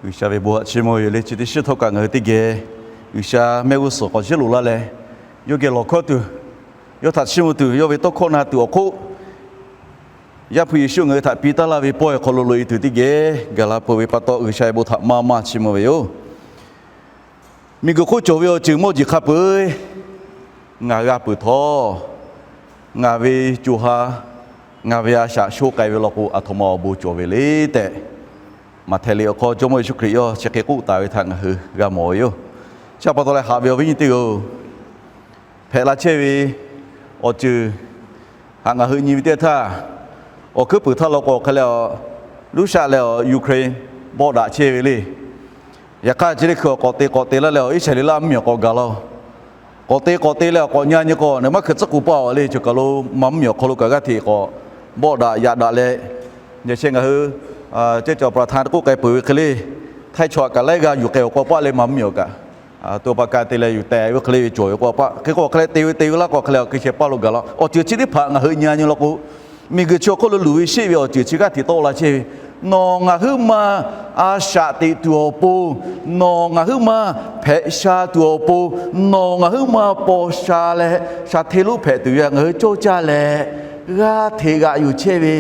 G'uiˬsha ve bon htaꞈ chiˇ mvuh ve yoˬ le. Chi teˇ shiˉ htawˇ kaꞈ ngaˬ hui teˇ geh G'uiˬsha mehˆ g'uˇ suhˍ k'awꞈ shiˉ loꞈ laˇ leh, yawˇ geh lawˬ hkawˇ tuˬ, yawˇ htaꞈ chiˇ mvuh tuˬ, yawˇ ve tawˇ hkawˇ na tuˬ awˬ hk'oˆ, Yaˇ hpu Yeˍsuˆ ngaˬ hui htaꞈ piˇ taˉ laˇ ve pawehˇ hk'aw lo loꞈ e tuˬ teˇ geh gaˬ la peuˬ ve pa taw, G'uiˬsha ve bon htaꞈ maˇ maˇ chiˇ mvuh ve yoˬ. Miˬguiˬ hk'oˆ cawˬ ve awˬ ceuˬ mawˇ jeˬ hk'a peu-eˬ ngaˬ g'a peuˬ htawˇ, ngaˬ ve co ha, ngaˬ ve a shaꞈ sho k'ai ve law k'o, aˬ htoꞈ ma awˬ bon cawˬ ve le tehꞈ, Maꞈhtehˍ liꞈ awˬ hk'aw Jawˇmawˇ Yeˍsuˆ Hkriꞈ yawˇ chi hk'e k'oˆ taˍ ve htaꞈ ngaˬ hui g'a mawˬ ve yoˬ. Chi pa taw leh, haꞈ ve awˬ viˉ nyi teˇ hpaˍ-oˬ, hpehꞈ la chehˇ ve awˬ ceuˬ htaꞈ ngaˬ hui nyi ve teˇ htaˇ, awˬ hkuiˉ puiˍ htaˇ law k'o hk'e leh, Russia leh Ukraine bawˆ daꞈ chehˇ ve le. Yaꞈ hk'aˇ, chi teˇ hkui awˬ k'awꞈ te k'awꞈ te laˇ leh, Iˉsaˍreˍlaˆ mvuhˇmiˬ awˬ k'awꞈ gaˬ la-oˬ. K'awꞈ te k'awꞈ te leh awˬ k'awꞈ nyi nyi k'o, nawˬ maˇ hkui tcuhˉ k'oˍ paˇ-oˬ le. Chi kaˬ lo maˇ mvuhˇmiˬ awˬ hk'aw lo kaꞈ g'aˇ hteꞈ k'awꞈ bawˆ daꞈ yaꞈ daꞈ leh, yaꞈ sheh ngaˬ hui ceh cawˬ pra htaˇ k'oˆ k'ai peuˬ ve hk'e le, htaiˇ chaw aꞈ kaꞈ laiˉ g'aˇ yuˬ k'ai awˬ k'aw paˆ leh maˇ mvuhˇmiˬ awˬ kaꞈ, to pa ka te leh yuˬ tehꞈ ve hk'e le ve cawˬ ve k'aw paˆ hk'e k'o, hk'e leh te ve te ve laˇ k'o, hk'e leh awˬ hk'e sheh paˇ lo gaˬ la. Awˬ ceuˬ chi teˇ hpaˍ ngaˬ hui nyi nyi law k'o, miˬguiˬ chi awˬ hk'oˆ lo luˬ ve sheˆ ve awˬ ceuˬ chi g'aˇ hteꞈ tawˆ la chehˇ ve, nawˬ ngaˬ huiˉ ma a shaꞈ teꞈ tuˬ awˬ pon, nawˬ ngaˬ huiˉ ma hpehꞈ sha tuˬ awˬ pon, nawˬ ngaˬ huiˉ ma paw sha leh sha hteˇ lonˉ hpehꞈ tuˬ ve ngaˬ hui cawˇ caˇ leh, g'aˇ hteꞈ g'aꞈ yuˬ chehˇ ve,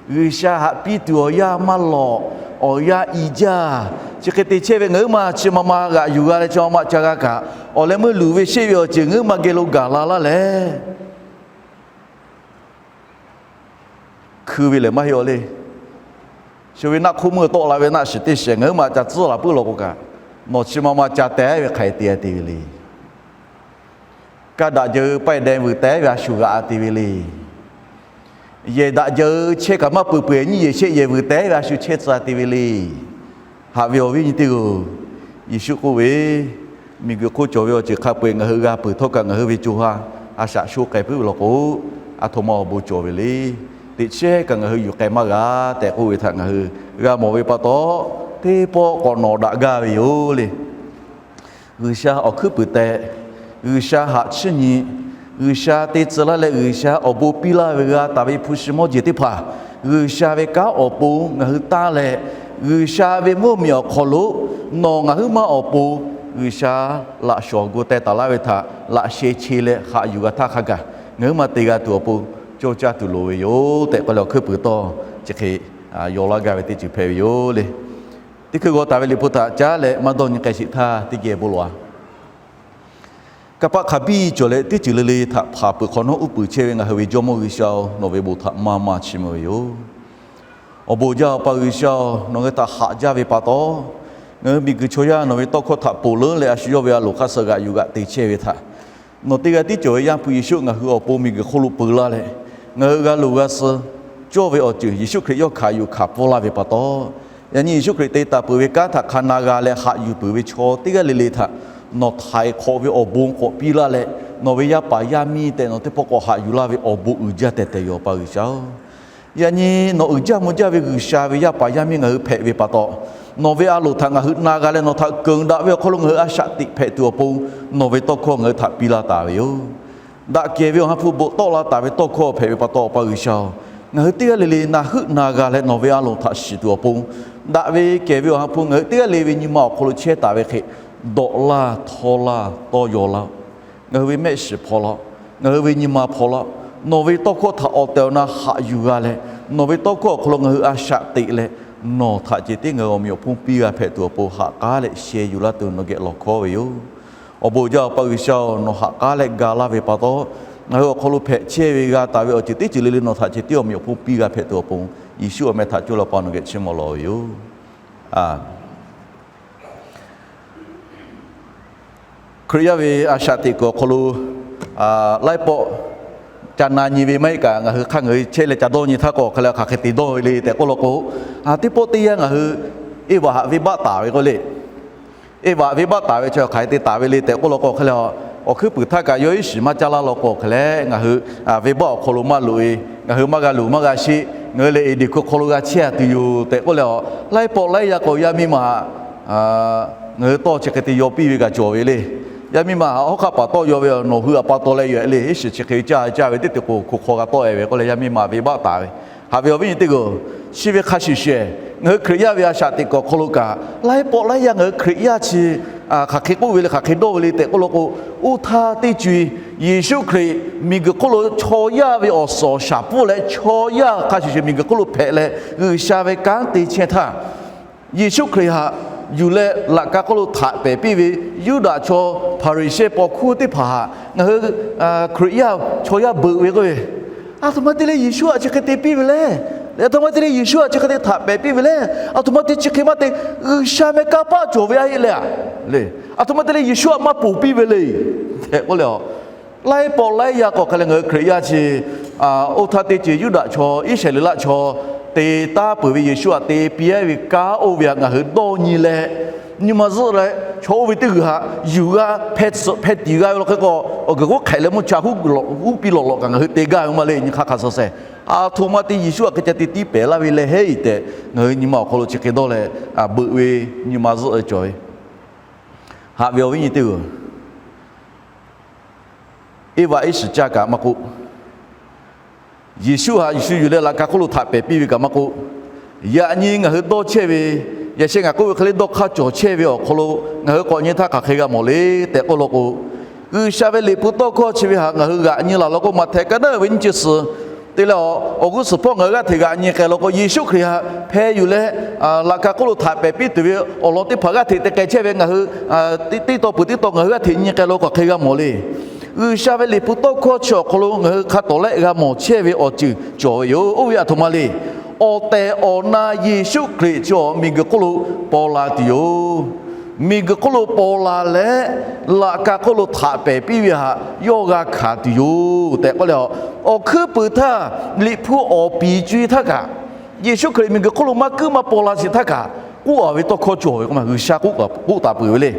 G'uiˬsha haꞈ piˇ tuˬ awˬ yanˇ maˇ lawꞈ, awˬ yanˇ i jaˇ. Chi hk'e te chehˇ ve ngaˬ huiˉ ma chi ma ma g'aꞈ yuˬ g'a leh chi ma ma ca g'a kaꞈ, awˬ leh meuˇ luˬ ve sheˆ ve awˬ ceuˬ ngaˬ huiˉ ma geh lo gaˬ la laˇ leh, hkui ve lehˬ maˇ heˆ-aw le. Shu ve naˆ hk'oˆ meuˇ tawˆ la ve naˆ shiˍ teˇ shiˍ ngaˬ huiˉ ma ca tcuhˉ la puiˉ law k'o kaꞈ, nawˬ chi ma ma ca teh ve hk'aˬ hk'e te te ve le. Kaˇ daꞈ jaˇ-eu paiˇ deh vuiˬ teh ve a shu g'aꞈ te ve le. Yehˬ daꞈ jaˇ-eu chehˇ kaꞈ maˇ peuˬ peuˬ nyiˇ yehˬ shehˆ yehˬ vuiˬ teh ve a shu chehˇ tcuh te ve le. Haꞈ ve awˬ viˉ nyi teˇ-oˬ, Yeˍsuˆ k'oˆ ve, miˬguiˬ hk'oˆ cawˬ ve awˬ ceuˬ hk'a peu-eˬ ngaˬ hui g'a peuˬ htawˇ kaꞈ ngaˬ hui ve co ha a shaꞈ sho k'ai puiˉ ve law k'o, aˬ htoꞈ ma awˬ bon cawˬ ve le. Teꞈ chehˇ kaꞈ ngaˬ hui yuˬ k'ai maˇ g'a tehꞈ k'oˆ ve htaꞈ ngaˬ hui g'a mawˬ ve pa taw, teˇ pawˆ k'awꞈ nawꞈ daꞈ gaˇ ve yoˬ le. G'uiˬsha awˬ hkuiˉ puiˍ tehꞈ, G'uiˬsha haꞈ chiˇ nyi, G'uiˬsha te tcuh laˇ leh G'uiˬsha awˬ bon piˇ laˇ ve g'a taˍ ve hpu shi mawˇ jeˬ teˇ hpaˍ, G'uiˬsha ve kanˉ awˬ pon ngaˬ hui tanˇ leh, G'uiˬsha ve mvuhˇmiˬ awˬ hk'aw lo nawˬ ngaˬ huiˉ ma awˬ pon G'uiˬsha laꞈ shawˍ gu teh taˍ laˇ ve htaꞈ laꞈ sheh che leh haꞈ yuˬ g'a htaˇ hk'a gaˬ, ngaˬ huiˉ ma te g'a tuˬ awˬ pon cawˇ caˇ tuˬ loˍ ve yoˬ tehꞈ k'oˆ leh awˬ hkuiˉ puiˍ tawˇ chi hk'e yaw laˇ gaˇ ve teˇ ceuˬ hpehꞈ ve yoˬ le. Teˇ hkui g'aw taˍ ve liꞈ hpu htaꞈ caˉ leh maˇ dawˇ nyi k'ai sheˍ htaˇ teˇ geh bon lawˬ-a. Kanˇ paˆ hk'a biˇ cawˬ leh teˇ ceuˬ le le htaꞈ hpanˍ peuˬ hk'awꞈ nawˉ uˉ peunˍ chehˇ ve ngaˬ hui ve Jawˇmawˇ G'uiˬsha-oˬ, nawˬ ve bon htaꞈ maˇ maˇ chiˇ mvuh ve yoˬ. Awˬ bon jaˇ, Awˬ pa G'uiˬsha-oˬ, nawˬ hui htaꞈ haꞈ jaˇ ve pa taw, ngaˬ hui miˬguiˬ chaw yaˇ nawˬ ve tawˇ hkawˇ htaꞈ ponˬ leuˉ leh a shu yawˇ ve a loˍ hk'aˇ suh g'aꞈ yuˬ g'aꞈ te chehˇ ve htaꞈ nawˬ teˇ g'aˇ tiˉ cawˬ ve Yaˇ hpu Yeˍsuˆ ngaˬ hui awˬ pon miˬguiˬ hk'oˆ lo peu laˇ leh, ngaˬ hui g'a luˬ g'a suh cawˇ ve awˬ ceuˬ Yeˍsuˆ Hkriꞈ yawˇ hkanˍ yuˬ hkanˍ pfuhˇ laˇ ve pa taw, yaꞈ nyi Yeˍsuˆ Hkriꞈ te taˍ peuˬ ve kanˉ htaꞈ hk'a na g'a leh haꞈ yuˬ peuˬ ve chaw teˇ g'aˇ le le htaꞈ nawˬ htaiˍ hk'awꞈ ve awˬ bon k'awꞈ piˇ laˇ leh, nawˬ ve yaˇ paˍ yaˇ miˇ tehꞈ nawˬ teˇ pawˆ k'awꞈ haꞈ yuˬ laˇ ve awˬ bon uiˍ jaˇ tehˬ tehˬ yoˬ, Awˬ pa G'uiˬsha-oˬ. Yaꞈ nyi nawˬ uiˍ jaˇ mvuh jaˇ ve G'uiˬsha ve yaˇ paˍ yaˇ miˇ ngaˬ hui hpehꞈ ve pa taw, nawˬ ve a loˍ htaꞈ ngaˬ hui na g'a leh nawˬ htaꞈ keunˍ daꞈ ve awˬ hk'aw lo ngaˬ hui a shaꞈ teꞈ hpehꞈ tuˬ awˬ pon nawˬ ve tawˇ hkawˇ ngaˬ hui htaꞈ piˇ laˇ taˍ ve yoˬ. Daꞈ kehˬ ve Awˬ ha hpu bvuhꞈ tawˆ la taˍ ve tawˇ hkawˇ hpehꞈ ve pa taw, Awˬ pa G'uiˬsha-oˬ, ngaˬ hui teˇ g'aˇ le le na heuˆ na g'a leh nawˬ ve a loˍ htaꞈ shiˍ tuˬ awˬ pon, daꞈ ve kehˬ ve Awˬ ha hpu ngaˬ hui teˇ g'aˇ le ve nyi ma awˬ hk'aw lo chehˇ taˍ ve hk'e, dawꞈ laˇ, htawˇ laˇ, tawˇ yaw laˇ-oˆ. Ngaˬ hui ve mehˆ shiˍ hpaw laˇ-oˆ. Ngaˬ hui ve nyi ma hpaw laˇ-oˆ. Nawˬ ve tawˇ hkawˇ htaꞈ awˬ tehˬ awˬ na haꞈ yuˬ g'a leh, nawˬ ve tawˇ hkawˇ awˬ hk'aw lo ngaˬ hui a shaꞈ teꞈ leh, nawˬ htaꞈ ceh tiˉ ngaˬ hui awˬ meꞈ awˬ hponˇ piˇ g'a hpehꞈ tuˬ awˬ pon ha k'aˉ leh sheh yuˬ laˇ tuˬ nawˬ geh lawˬ hkawˉ ve yoˬ. Awˬ bon jaˇ, Awˬ pa G'uiˬsha-oˬ, nawˬ ha k'aˉ leh ga laˇ ve pa taw, ngaˬ hui awˬ hk'aw lo hpehꞈ chehˇ ve g'a taˍ ve awˬ ceuˬ teˇ ceuˬ le le nawˬ htaꞈ ceh tiˉ awˬ meꞈ awˬ hponˇ piˇ g'a hpehꞈ tuˬ awˬ pon, Yeˍsuˆ awˬ meh htaꞈ cawˇ leh Awˬ pa nawˬ geh chiˇ mvuh lawˬ ve yoˬ. Hkriꞈ yaˇ ve a shaꞈ teꞈ kuiˬ awˬ hk'aw lo laiˉ pawˆ ca na nyi ve maˇ heˆ kaꞈ, ngaˬ hui hk'aˇ ngaˬ hui chehˇ leh ca dawˇ nyi htaˇ k'o, hk'aˬ hk'e te dawˇ ve le tehꞈ k'oˆ law k'o, teˇ pawˆ teˇ yanˇ ngaˬ hui Eˇvaꞈ haꞈ venˇbaˆ taˍ ve k'oˆ le. Eˇvaꞈ venˇbaˆ taˍ ve chi hk'aˬ hk'e te taˍ ve le tehꞈ k'oˆ law k'o, hk'e leh awˬ hkuiˉ puiˍ htaˇ kaꞈ yawˇ iˉ shiˍ maˇ caˇ laˇ law k'o, hk'e leh ngaˬ hui venˇbaˆ awˬ hk'aw lo maˇ loꞈ-e, ngaˬ hui maˇ g'a luˬ maˇ g'a sheˆ, ngaˬ hui lehˬ Eˍdenˍ hkui hk'aw lo g'a chehˇ-a tuˬ yoˬ tehꞈ k'oˆ leh, laiˉ pawˆ laiˉ yaˇ k'o yaˇ miˇ ma ngaˬ hui tawˇ chi hk'e te yaw piˇ ve kaꞈ cawˬ ve le. Yaˇ miˇ ma htaꞈ hawˉ hk'aˆ paˍ tawˆ yaw ve, nawˬ hui a pa taw leh yoˬ-e le, iˉ shiˍ chi hk'e caˇ caˇ ve teˇ te k'o, hk'aw hk'aw g'a tawˆ-e ve k'oˆ leh, yaˇ miˇ ma venˇbaˆ taˍ ve. Haꞈ ve awˬ viˉ nyi teˇ g'aˇ, chi ve hk'a shuˍ shuˍ-eh, Ngaˬ hui Hkriꞈ yaˇ ve a shaꞈ teꞈ kuiˬ awˬ hk'aw lo kaꞈ, laiˉ pawˆ laiˉ yaˇ ngaˬ hui Hkriꞈ yaˇ chi hk'aˬ hk'e k'oˆ ve le, hk'aˬ hk'e dawˇ ve le tehꞈ k'oˆ law k'o, oˇ htaˇ teˇ co e Yeˍsuˆ Hkriꞈ miˬguiˬ hk'oˆ lo chaw yaˇ ve awˬ suhˍ awˬ shaˍ pfuhˇ leh chaw yaˇ hk'a shuˍ shuˍ miˬguiˬ hk'oˆ lo hpehꞈ leh G'uiˬsha ve kanˉ te chehˇ htaˇ, Yeˍsuˆ Hkriꞈ htaꞈ yuˬ leh laꞈ ka hk'oˆ lo htaꞈ pehˍ piˇ ve Yuˇdaꞈ chaw Hpaˍriˍsehˇ paw hkuˇ teˇ hpaˍ htaꞈ ngaˬ hui Hkriꞈ yaˇ chaw yaˇ beuꞈ ve k'oˆ ve, aˬ htoꞈ ma te leh Yeˍsuˆ htaꞈ chi hk'e te piˇ ve le. Aˬ htoꞈ ma te leh Yeˍsuˆ htaꞈ chi hk'e te htaꞈ pehˍ piˇ ve le. Aˬ htoꞈ ma te chi hk'e maˇ te, G'uiˬsha meh kanˇ paˆ cawˬ ve a heˆ le. Aˬ htoꞈ ma te leh Yeˍsuˆ htaꞈ maˇ ponˬ piˇ ve le tehꞈ k'oˆ leh, laiˉ pawˆ laiˉ yaˇ k'o hk'e leh ngaˬ hui Hkriꞈ yaˇ chi oˇ htaˇ teˇ co e Yuˇdaꞈ chaw Iˉsaˍreˍlaˆ chaw te taˉ peuˬ ve Yeˍsuˆ htaꞈ te piˇ ve kanˉ oˇ ve htaꞈ ngaˬ hui dawˇ nyi leh, nyi ma zuhˆ leh chaw oˇ ve teˇ g'uiˬ htaꞈ yuˬ g'a hpeh tiˍ g'a ve law hk'e k'o, awˬ guiˬ k'oˆ hk'ehꞈ leh mvuhˇ cha huˉ piˇ lawꞈ lawꞈ kaꞈ ngaˬ hui te gaˇ ve maˇ le. Nyi hk'aˇ hk'a suh sheh, aˬ htoꞈ ma te Yeˍsuˆ htaꞈ hk'e ca te tiˉ pehˍ laˇ ve leh heˆ tehꞈ ngaˬ hui nyi ma awˬ hk'aw lo chi hk'e dawˇ leh beuꞈ ve nyi ma zuhˆ cawˬ ve. Haꞈ ve awˬ viˉ nyi teˇ g'uiˬ, Eˇvaꞈ iˉ shiˍ caˇ kaꞈ maˇ k'oˆ, Yeˍsuˆ htaꞈ Yeˍsuˆ yuˬ leh laꞈ ka hk'oˆ lo htaꞈ pehˍ piˇ ve kaꞈ maˇ k'oˆ, yaꞈ nyi ngaˬ hui dawˇ chehˇ ve, yaꞈ sheh ngaˬ k'oˆ ve hk'e le dawˇ hk'aˇ cawˬ chehˇ ve awˬ hk'aw lo ngaˬ hui k'awꞈ nyi htaˇ hk'aˬ hk'e g'a mawˬ le tehꞈ k'oˆ law k'o, G'uiˬsha ve Liꞈ hpu tawˇ hkawˇ chi ve htaꞈ ngaˬ hui g'aꞈ nyi laˬ law k'o, Maꞈhtehˍ ka naˉ uiˍ ve nyiˇ chi suhˍ te leh, awˬ g'uˇ suhˍ hpawˇ ngaˬ hui g'aˇ hteꞈ g'aꞈ nyi k'ai law k'o, Yeˍsuˆ Hkriꞈ htaꞈ hpeh yuˬ leh laꞈ ka hk'oˆ lo htaꞈ pehˍ piˇ tuˬ ve awˬ lawn teˇ hpaˍ g'aˇ hteꞈ te k'ai chehˇ ve ngaˬ hui teˇ taw peuˬ teˇ taw ngaˬ hui g'aˇ hteꞈ nyi k'ai law k'o hk'aˬ hk'e g'a mawˬ le. G'uiˬsha ve Liꞈ hpu tawˇ hkawˇ chi awˬ hk'aw lo ngaˬ hui hk'a tawˍ lehˆ g'a mawˬ chehˇ ve awˬ ceuˬ cawˬ ve yoˬ. Oˇ ve aˬ htoꞈ ma le. Awˬ tehˬ awˬ na Yeˍsuˆ Hkriꞈ chi miˬguiˬ hk'oˆ lo paw la tuˬ yoˬ. Miˬguiˬ hk'oˆ lo paw la leh, laꞈ ka hk'oˆ lo htaꞈ pehˍ piˇ ve htaꞈ yawˇ g'a hkanˍ tuˬ yoˬ tehꞈ k'oˆ leh, awˬ hkuiˉ puiˍ htaˇ Liꞈ hpu awˬ piˍ co e htaˇ kaꞈ, Yeˍsuˆ Hkriꞈ miˬguiˬ hk'oˆ lo maˇ kuiˉ maˇ paw la sheˍ htaˇ kaꞈ, k'oˆ a ve tawˇ hkawˇ cawˬ ve k'oˆ ma G'uiˬsha k'oˆ taˍ peuˬ ve le.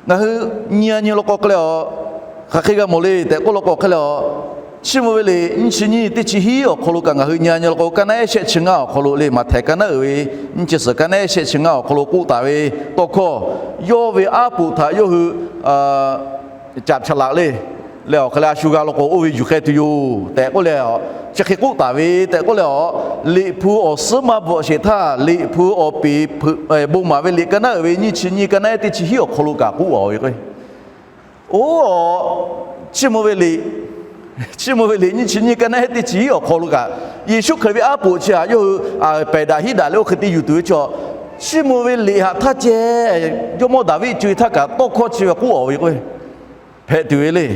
Ngaˬ hui nyi a nyi law k'o hk'e leh, hk'aˬ hk'e g'a mawˬ le tehꞈ k'oˆ law k'o hk'e leh, Chiˇ mvuh ve liꞈ nyiˇ chi nyiˇ teˇ chi hiˉ awˬ hk'aw lo kaꞈ ngaˬ hui nyi a nyi law k'o, ka naˉ ehˉ shehˆ chi ngaˇ awˬ hk'aw lo le, Maꞈhtehˍ ka naˉ uiˍ ve nyiˇ chi suhˍ ka naˉ ehˉ shehˆ chi ngaˇ awˬ hk'aw lo k'oˆ taˍ ve tawˇ hkawˇ, yawˇ ve aˉ poꞈ htaꞈ yawˇ hui caꞈ cha laꞈ le. Leh awˬ hk'e leh a shu g'a law k'o, oˇ ve yuˬ k'ai tuˬ yoˬ tehꞈ k'oˆ leh, chi hk'e k'oˆ taˍ ve tehꞈ k'oˆ leh, Liꞈ hpu awˬ suhˉ maˇ bvuhꞈ sheˍ htaˇ, Liꞈ hpu awˬ piˍ bon maˍ ve liꞈ ka naˉ uiˍ ve nyiˇ chi nyiˇ ka naˉ ehˉ teˇ chi hiˉ awˬ hk'aw lo kaꞈ k'oˆ a ve k'o, oˇ, Chiˇ mvuh ve liꞈ, Chiˇ mvuh ve liꞈ nyiˇ chi nyiˇ ka naˉ ehˉ teˇ chi hiˉ awˬ hk'aw lo kaꞈ, Yeˍsuˆ Hkriꞈ ve aˉ poꞈ chi htaꞈ yawˇ hui pehˬ daꞈ hiˉ daꞈ leh oˇ hk'e te yuˬ tuˬ ve chaw, Chiˇ mvuh ve liꞈ htaꞈ htaˇ ceh, jawˇmawˇ Daˍviˆ co e htaˇ kaꞈ tawˇ hkawˇ chi ve k'oˆ a ve k'o, hpehꞈ tuˬ ve le.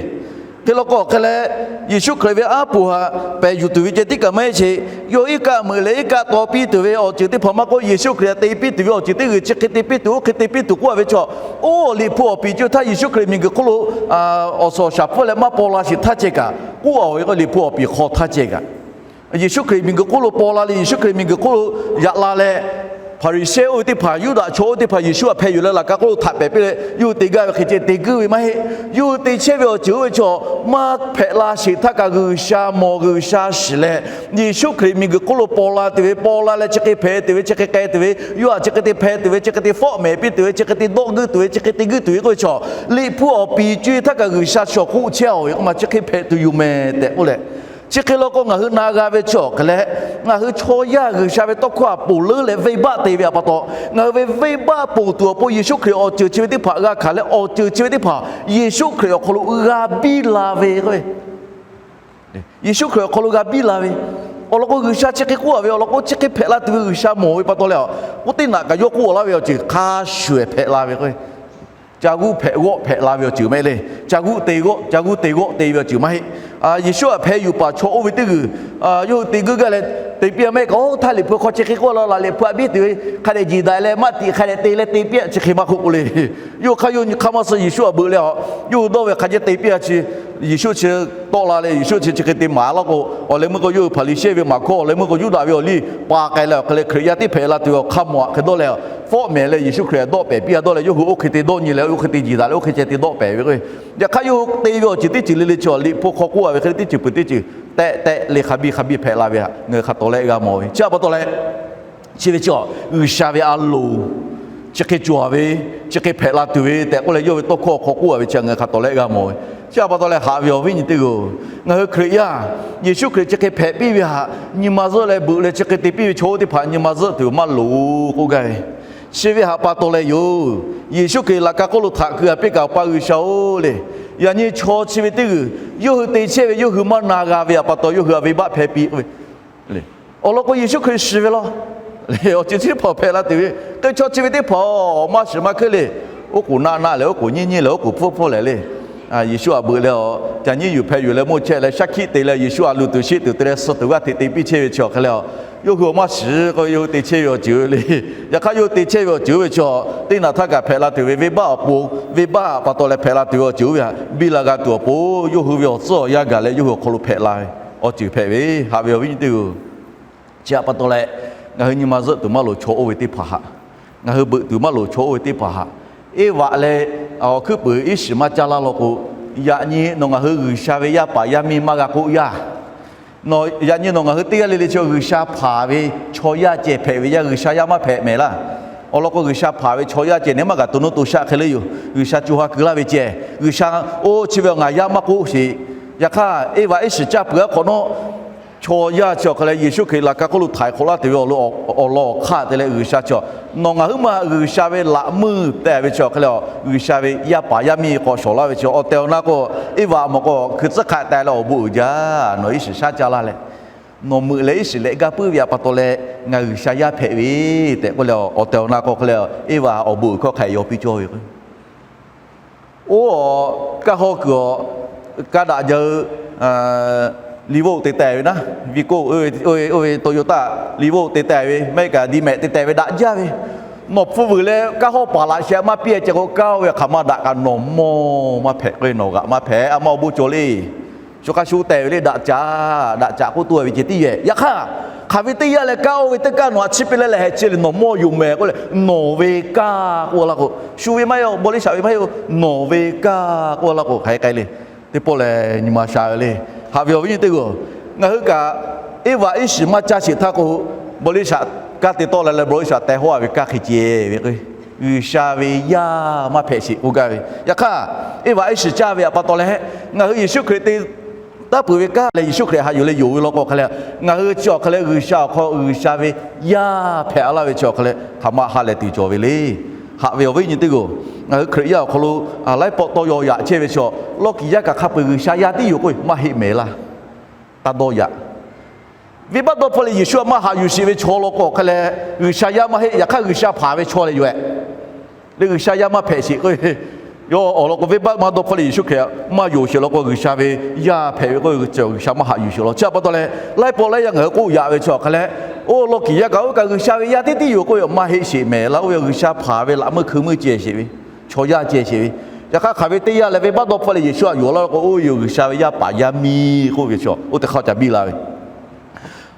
Hk'e law k'o hk'e leh, Yeˍsuˆ Hkriꞈ ve aˉ poꞈ htaꞈ pehˬ yuˬ tuˬ ve ceh tiˉ kaꞈ maˇ heˆ sheˍ. Yawˇ iˉ kaˆ meuꞈ leh iˉ kaˆ taw piˇ tuˬ ve awˬ ceuˬ teˇ hpaˍ maˇ k'oˆ, Yeˍsuˆ Hkriꞈ htaꞈ te piˇ tuˬ ve awˬ ceuˬ teˇ g'uiˬ chi hk'e te piˇ tuˬ, oˇ hk'e te piˇ tuˬ k'oˆ a ve chaw, oˇ Liꞈ hpu awˬ piˍ co e htaˇ Yeˍsuˆ Hkriꞈ miˬguiˬ hk'oˆ lo awˬ suhˍ awˬ shaˍ pfuhˇ leh maˇ paw la sheˍ htaˇ ceh kaꞈ k'oˆ a ve k'o, Liꞈ hpu awˬ piˍ hk'aw htaˇ ceh kaꞈ, Yeˍsuˆ Hkriꞈ miˬguiˬ hk'oˆ lo paw la leh Yeˍsuˆ Hkriꞈ miˬguiˬ hk'oˆ lo yaꞈ la leh, Hpaˍriˍsehˇ oˇ ve teˇ hpaˍ, Yuˇdaꞈ chaw oˇ ve teˇ hpaˍ Yeˍsuˆ htaꞈ hpeh yuˬ leh laꞈ ka hk'oˆ lo htaꞈ pehˬ piˇ leh yawˇ hui te gaˇ ve hk'e ceh te guiˇ ve maˇ heˆ. Yawˇ hui te chehˇ ve awˬ ceuˬ oˇ ve chaw maˇ hpehꞈ la sheˍ htaˇ kaꞈ G'uiˬsha mawˬ, G'uiˬsha shiˍ leh, Yeˍsuˆ Hkriꞈ miˬguiˬ hk'oˆ lo paw la tuˬ ve, paw la leh chi hk'e hpehꞈ tuˬ ve, chi hk'e k'ai tuˬ ve, yawˇ htaꞈ chi hk'e te hpeh tuˬ ve, chi hk'e te fawˆ mehˍ piˇ tuˬ ve, chi hk'e te dawˆ guiˇ tuˬ ve, chi hk'e te guiˇ tuˬ ve k'oˆ ve chaw, Liꞈ hpu awˬ piˍ co e htaˇ kaꞈ G'uiˬsha chaw k'oˆ chehˇ a ve k'oˆ ma, chi hk'e hpehꞈ tuˬ yoˬ mehˍ tehꞈ k'oˆ leh, chi hk'e law k'o ngaˬ hui na g'a ve chi awˬ hk'e leh, ngaˬ hui chaw yaˇ G'uiˬsha ve tawˇ hkawˇ htaꞈ ponˬ leuˉ leh venˇbaˆ te ve htaꞈ pa taw, ngaˬ hui ve venˇbaˆ ponˬ tuˬ awˬ pon Yeˍsuˆ Hkriꞈ awˬ ceuˬ chi ve teˇ hpaˍ g'a hkanˍ leh, awˬ ceuˬ chi ve teˇ hpaˍ Yeˍsuˆ Hkriꞈ awˬ hk'aw lo g'a biˇ la ve k'o, Yeˍsuˆ Hkriꞈ awˬ hk'aw lo g'a biˇ la ve, awˬ lawn k'o G'uiˬsha chi hk'e k'oˆ a ve, awˬ lawn k'o chi hk'e hpehꞈ la tuˬ ve G'uiˬsha mawˬ ve pa taw leh, k'oˆ teˇ naꞈ kaꞈ yawˇ k'oˆ laˇ ve awˬ ceuˬ hk'a shuˍ ehˍ hpehꞈ la ve k'o, ca g'uˇ hpehꞈ g'awˆ hpehꞈ la ve awˬ ceuˬ maˇ heˆ le. Ca g'uˇ te g'awˆ, ca g'uˇ te g'awˆ te ve awˬ ceuˬ maˇ heˆ. Yeˍsuˆ htaꞈ hpeh yuˬ paˍ chaw oˇ ve teˇ g'uiˬ, yawˇ hui te guiˇ gaˇ leh te piˇ a maˇ heˆ kaꞈ, oˇ htaˇ Liꞈ hpu hk'aw chi hk'e k'oˆ la, laꞈ lehˬ hpu a biˇ tuˬ ve hk'a dehꞈ jiˬ daꞈ leh maˇ tiꞈ hk'a dehꞈ te leh te piˇ a, chi hk'e maˇ k'oˆ k'o le. Yawˇ hk'aˇ yawˇ nyi hk'aˇ maˇ suh Yeˍsuˆ htaꞈ beuꞈ leh a, yawˇ hui dawˇ ve hk'a jehˇ te piˇ a chi, Yeˍsuˆ chi tawˆ la leh Yeˍsuˆ chi chi hk'e te maˍ laˇ k'o, awˬ leh meuˇ k'o yawˇ hui Hpaˍriˍsehˇ ve maˍ hkawˇ, awˬ leh meuˇ k'o Yuˇdaꞈ ve awˬ liˇ pa k'ai leh awˬ hk'e leh Hkriꞈ yaˇ tiˉ hpehꞈ la tuˬ ve awˬ hk'aˇ mawˬ htaꞈ hk'e dawˇ leh, fawˆ mehˍ leh Yeˍsuˆ Hkriꞈ htaꞈ dawˆ pehˍ piˇ a dawˇ leh, yawˇ hui oˇ hk'e te dawˇ nyi leh oˇ hk'e te jiˬ daꞈ leh oˇ hk'e ceh te dawˆ pehˍ ve k'o, yaꞈ hk'aˇ yawˇ hui te ve awˬ ceuˬ teˇ ceuˬ le le chi Liꞈ hpu hk'aw k'oˆ a ve hk'e le teˇ ceuˬ peuˬ teˇ ceuˬ tehꞈ tehꞈ le hk'a biˇ hk'a biˇ hpehꞈ la ve htaꞈ ngaˬ hui hk'a tawˍ leh g'a mawˬ ve chi htaꞈ pa taw leh, chi ve chi G'uiˬsha ve a loˍ chi hk'e cawˬ ve, chi hk'e hpehꞈ la tuˬ ve tehꞈ k'oˆ leh yawˇ ve tawˇ hkawˇ awˬ hk'aw k'oˆ a ve chi ngaˬ hui hk'a tawˍ leh g'a mawˬ ve. Chi htaꞈ pa taw leh haꞈ ve awˬ viˉ nyi teˇ g'aˇ-oˬ, ngaˬ hui Hkriꞈ yaˇ Yeˍsuˆ Hkriꞈ chi hk'e hpehꞈ piˇ ve htaꞈ nyi ma zuhˆ leh beuꞈ leh chi hk'e te piˇ ve chaw oˇ teˇ hpaˍ nyi ma zuhˆ tuˬ maˇ loˍ k'oˆ gaˇ ve. Chi ve htaꞈ pa taw leh yoˬ, Yeˍsuˆ Hkriꞈ laꞈ ka hk'oˆ lo htaꞈ keu-a piˇ kaꞈ, Awˬ pa G'uiˬsha-oˬ le, yaꞈ nyi chaw chi ve teˇ g'uiˬ yawˇ hui te chehˇ ve yawˇ hui maˇ na g'a ve htaꞈ pa taw yawˇ hui htaꞈ venˇbaˆ hpehˇ piˇ k'oˆ ve. Awˬ lawn k'o, Yeˍsuˆ Hkriꞈ shiˍ ve law. Awˬ ceuˬ chi teˇ hpaˍ hpehꞈ la tuˬ ve hk'e, chaw chi ve teˇ hpaˍ maˇ shiˍ maˇ hkeuˉ le. Oˉ k'oˍ naˆ naˆ lehˬ, oˉ k'oˍ nyiˇ nyiˇ lehˬ, oˉ k'oˍ pfuhˇ pfuhˇ lehˬ le. Yeˍsuˆ htaꞈ beuꞈ leh, aˬ, ca nyiˇ yuˬ hpeh yuˬ leh mawˇ chehˇ leh shaˉ hkiˆ te leh Yeˍsuˆ htaꞈ luˬ tuˬ sheˆ tuˬ te leh suh tuˬ g'aˇ hteꞈ te piˇ chehˇ ve chi awˬ hk'e leh, yawˇ hui maˇ shiˍ k'o, yawˇ hui te chehˇ ve awˬ ceuˬ le. Yaꞈ hk'aˇ yawˇ hui te chehˇ ve awˬ ceuˬ oˇ ve chi teˇ naꞈ htaˇ kaꞈ hpehꞈ la tuˬ ve venˇbaˆ awˬ pon, venˇbaˆ pa taw leh hpehꞈ la tuˬ ve awˬ ceuˬ oˇ ve htaꞈ biˇ la g'a tuˬ awˬ pon, yawˇ hui ve awˬ tcuhˉ awˬ yanˇ gaˬ leh yawˇ hui awˬ hk'aw lo hpehꞈ la ve awˬ ceuˬ hpehꞈ ve, haꞈ ve awˬ viˉ nyi teˇ g'aˇ-oˬ. Chi htaꞈ pa taw leh, ngaˬ hui nyi ma zuhˆ tuˬ maˇ loˍ chaw oˇ ve teˇ hpaˍ htaꞈ, ngaˬ hui beuꞈ tuˬ maˇ loˍ chaw oˇ ve teˇ hpaˍ htaꞈ, Eˇvaꞈ leh awˬ hkuiˉ puiˍ iˉ shiˍ maˇ caˇ laˇ law k'o, yaꞈ nyi nawˬ ngaˬ hui G'uiˬsha ve yaˇ paˍ yaˇ miˇ maˇ g'a k'oˆ yaˇ. Nawˬ yaꞈ nyi nawˬ ngaˬ hui teˇ g'aˇ le le chi G'uiˬsha hpanˍ ve chaw yaˇ ceh hpehꞈ ve yaˇ, G'uiˬsha yaˇ maˇ hpehꞈ mehˍ laˇ. Awˬ lawn k'o, G'uiˬsha hpanˍ ve chaw yaˇ ceh neˇ maˇ kaꞈ to nuˇ to shaˆ hk'e le yoˬ. G'uiˬsha co ha keu laˇ ve ceh, G'uiˬsha oˇ chi ve awˬ ngaˬ yaˇ maˇ k'oˆ sheˍ. Yaꞈ hk'aˇ, Eˇvaꞈ iˉ shiˍ caˇ peuˬ aˉ hk'awꞈ nawˉ, chaw yaˇ chi awˬ hk'e leh Yeˍsuˆ Hkriꞈ laꞈ ka hk'oˆ lo htaiˍ hk'awꞈ laˇ tuˬ ve awˬ lawn awˬ hk'aˇ te leh G'uiˬsha chi, nawˬ ngaˬ hui maˇ G'uiˬsha ve laꞈ meuˇ teh ve chi awˬ hk'e leh, G'uiˬsha ve yaˇ paˍ yaˇ miˇ k'awꞈ shawˍ laˇ ve chi awˬ tehˬ awˬ na k'o, Eˇvaꞈ mawˬ k'o hkui tcuhˉ hk'aˆ teh leh awˬ bon uiˍ jaˇ, nawˬ iˉ shiˍ shaˉ caˇ laˇ leh, nawˬ meuꞈ leh iˉ shiˍ lehꞈ gaˇ puiˉ ve htaꞈ pa taw leh ngaˬ G'uiˬsha yaˇ hpehꞈ ve tehꞈ k'oˆ leh, awˬ tehˬ awˬ na k'o hk'e leh Eˇvaꞈ awˬ bon uiˍ hkawˇ hk'a yaw piˇ cawˇ ve k'o, oˇ, kaˇ hawˇ kuiˬ awˬ, kaˇ daꞈ jaˇ-eu, Revo te teh ve naˉ, Vigo oˇ ve Toyota Revo te teh ve, maˇ heˆ kaꞈ Di-Max te teh ve daꞈ jaˇ ve, nawˬ hpu vuiˬ leh kaˇ hawˇ paˍ laꞈ sheh maˇ piˇ-e ceh k'o, kaˇ oˇ ve hk'aˬ ma daꞈ kaꞈ nawˬ mawˇ maˇ hpehꞈ k'o, nawˬ g'aꞈ maˇ hpehꞈ, a ma awˬ bon cawˬ le. Shu hk'a shu teh ve le, daꞈ caꞈ, daꞈ caꞈ k'oˆ tuˬ ve ceh tiˉ yehˬ. Yaꞈ hk'aˇ, hk'aˬ ve teˇ yanˇ leh kaˇ oˇ ve teˇ kaˇ nawˬ htaꞈ chiˇ piˇ leh lehˬ hehꞈ chehˇ le, nawˬ mawˇ yoˬ mehˍ k'oˆ leh, nawˬ ve kaˇ k'oˆ laˇ k'o, shu ve maˇ heˆ, bawˇ liˇ shaꞈ ve maˇ heˆ-oˬ, nawˬ ve kaˇ k'oˆ laˇ k'o, hk'aˬ hk'e hk'e le. Teˇ pawˆ lehˬ nyi ma sha ve le. Haꞈ ve awˬ viˉ nyi teˇ g'aˇ-oˬ, ngaˬ hui kaꞈ Eˇvaꞈ iˉ shiˍ maˇ caˇ sheˍ htaˇ k'o, bawˇ liˇ shaꞈ kaˇ te tawˆ la leh bawˇ liˇ shaꞈ teh hawˉ-a ve kaˇ hk'e ceh ve k'o, G'uiˬsha ve yaˇ maˇ hpehꞈ sheˍ k'oˆ gaˇ ve. Yaꞈ hk'aˇ, Eˇvaꞈ iˉ shiˍ caˇ ve htaꞈ pa taw leh, ngaˬ hui Yeˍsuˆ Hkriꞈ te taˉ peuˬ ve kaˇ leh Yeˍsuˆ Hkriꞈ haꞈ yuˬ leh yonˍ ve law k'o hk'e leh, ngaˬ hui chi awˬ hk'e leh G'uiˬsha awˬ hk'aw G'uiˬsha ve yaˇ hpehꞈ laˇ ve chi awˬ hk'e leh hk'aˬ ma ha lehˬ tuˬ cawˬ ve le. Haꞈ ve awˬ viˉ nyi teˇ g'aˇ-oˬ, ngaˬ hui Hkriꞈ yaˇ awˬ hk'aw lo laiˉ pawˆ tawˇ yaw yaꞈ chehˇ ve chi, lawˇ kiˍ yaˇ kaꞈ hk'a peu-eˬ G'uiˬsha yaˇ tiˉ yoˬ k'oˆ ve maˇ heˆ mehˍ laˇ. Taˇ dawˇ yaꞈ. Venˇbaˆ dawˇ hpfuhˇ leh Yeˍsuˆ htaꞈ maˇ haꞈ yuˬ sheˍ ve chaw law k'o hk'e leh, G'uiˬsha yaˇ maˇ heˆ, yaꞈ hk'aˇ G'uiˬsha hpanˍ ve chaw leh yoˬ-ehˍ. Leh G'uiˬsha yaˇ maˇ hpehꞈ sheˍ k'o, yawˇ awˬ lawn k'o venˇbaˆ maˇ dawˇ hpfuhˇ leh Yeˍsuˆ Hkriꞈ maˇ yonˍ sheˍ law k'o, G'uiˬsha ve yaˇ hpehꞈ ve k'o, G'uiˬsha maˇ haꞈ yuˬ sheˍ law. Chi htaꞈ pa taw leh, laiˉ pawˆ laiˉ yaˇ ngaˬ hui k'oˆ yaꞈ ve chi awˬ hk'e leh, oˇ lawˇ kiˍ yaˇ kaꞈ oˇ kaꞈ G'uiˬsha ve yaˇ tiˉ tiˉ yoˬ k'oˆ ve maˇ heˆ sheˍ mehˍ laˇ. Oˇ ve G'uiˬsha hpanˍ ve laꞈ meuˇ hkui meuˇ ceh sheˍ ve, chaw yaˇ ceh sheˍ ve. Yaꞈ hk'aˇ hk'aˬ ve teˇ yanˇ leh venˇbaˆ dawˇ hpfuhˇ leh Yeˍsuˆ htaꞈ yonˍ laˇ k'o, oˇ ve yoˬ G'uiˬsha ve yaˇ paˍ yaˇ miˇ k'oˆ ve chi oˇ teˇ hk'aˇ ca biˇ la ve.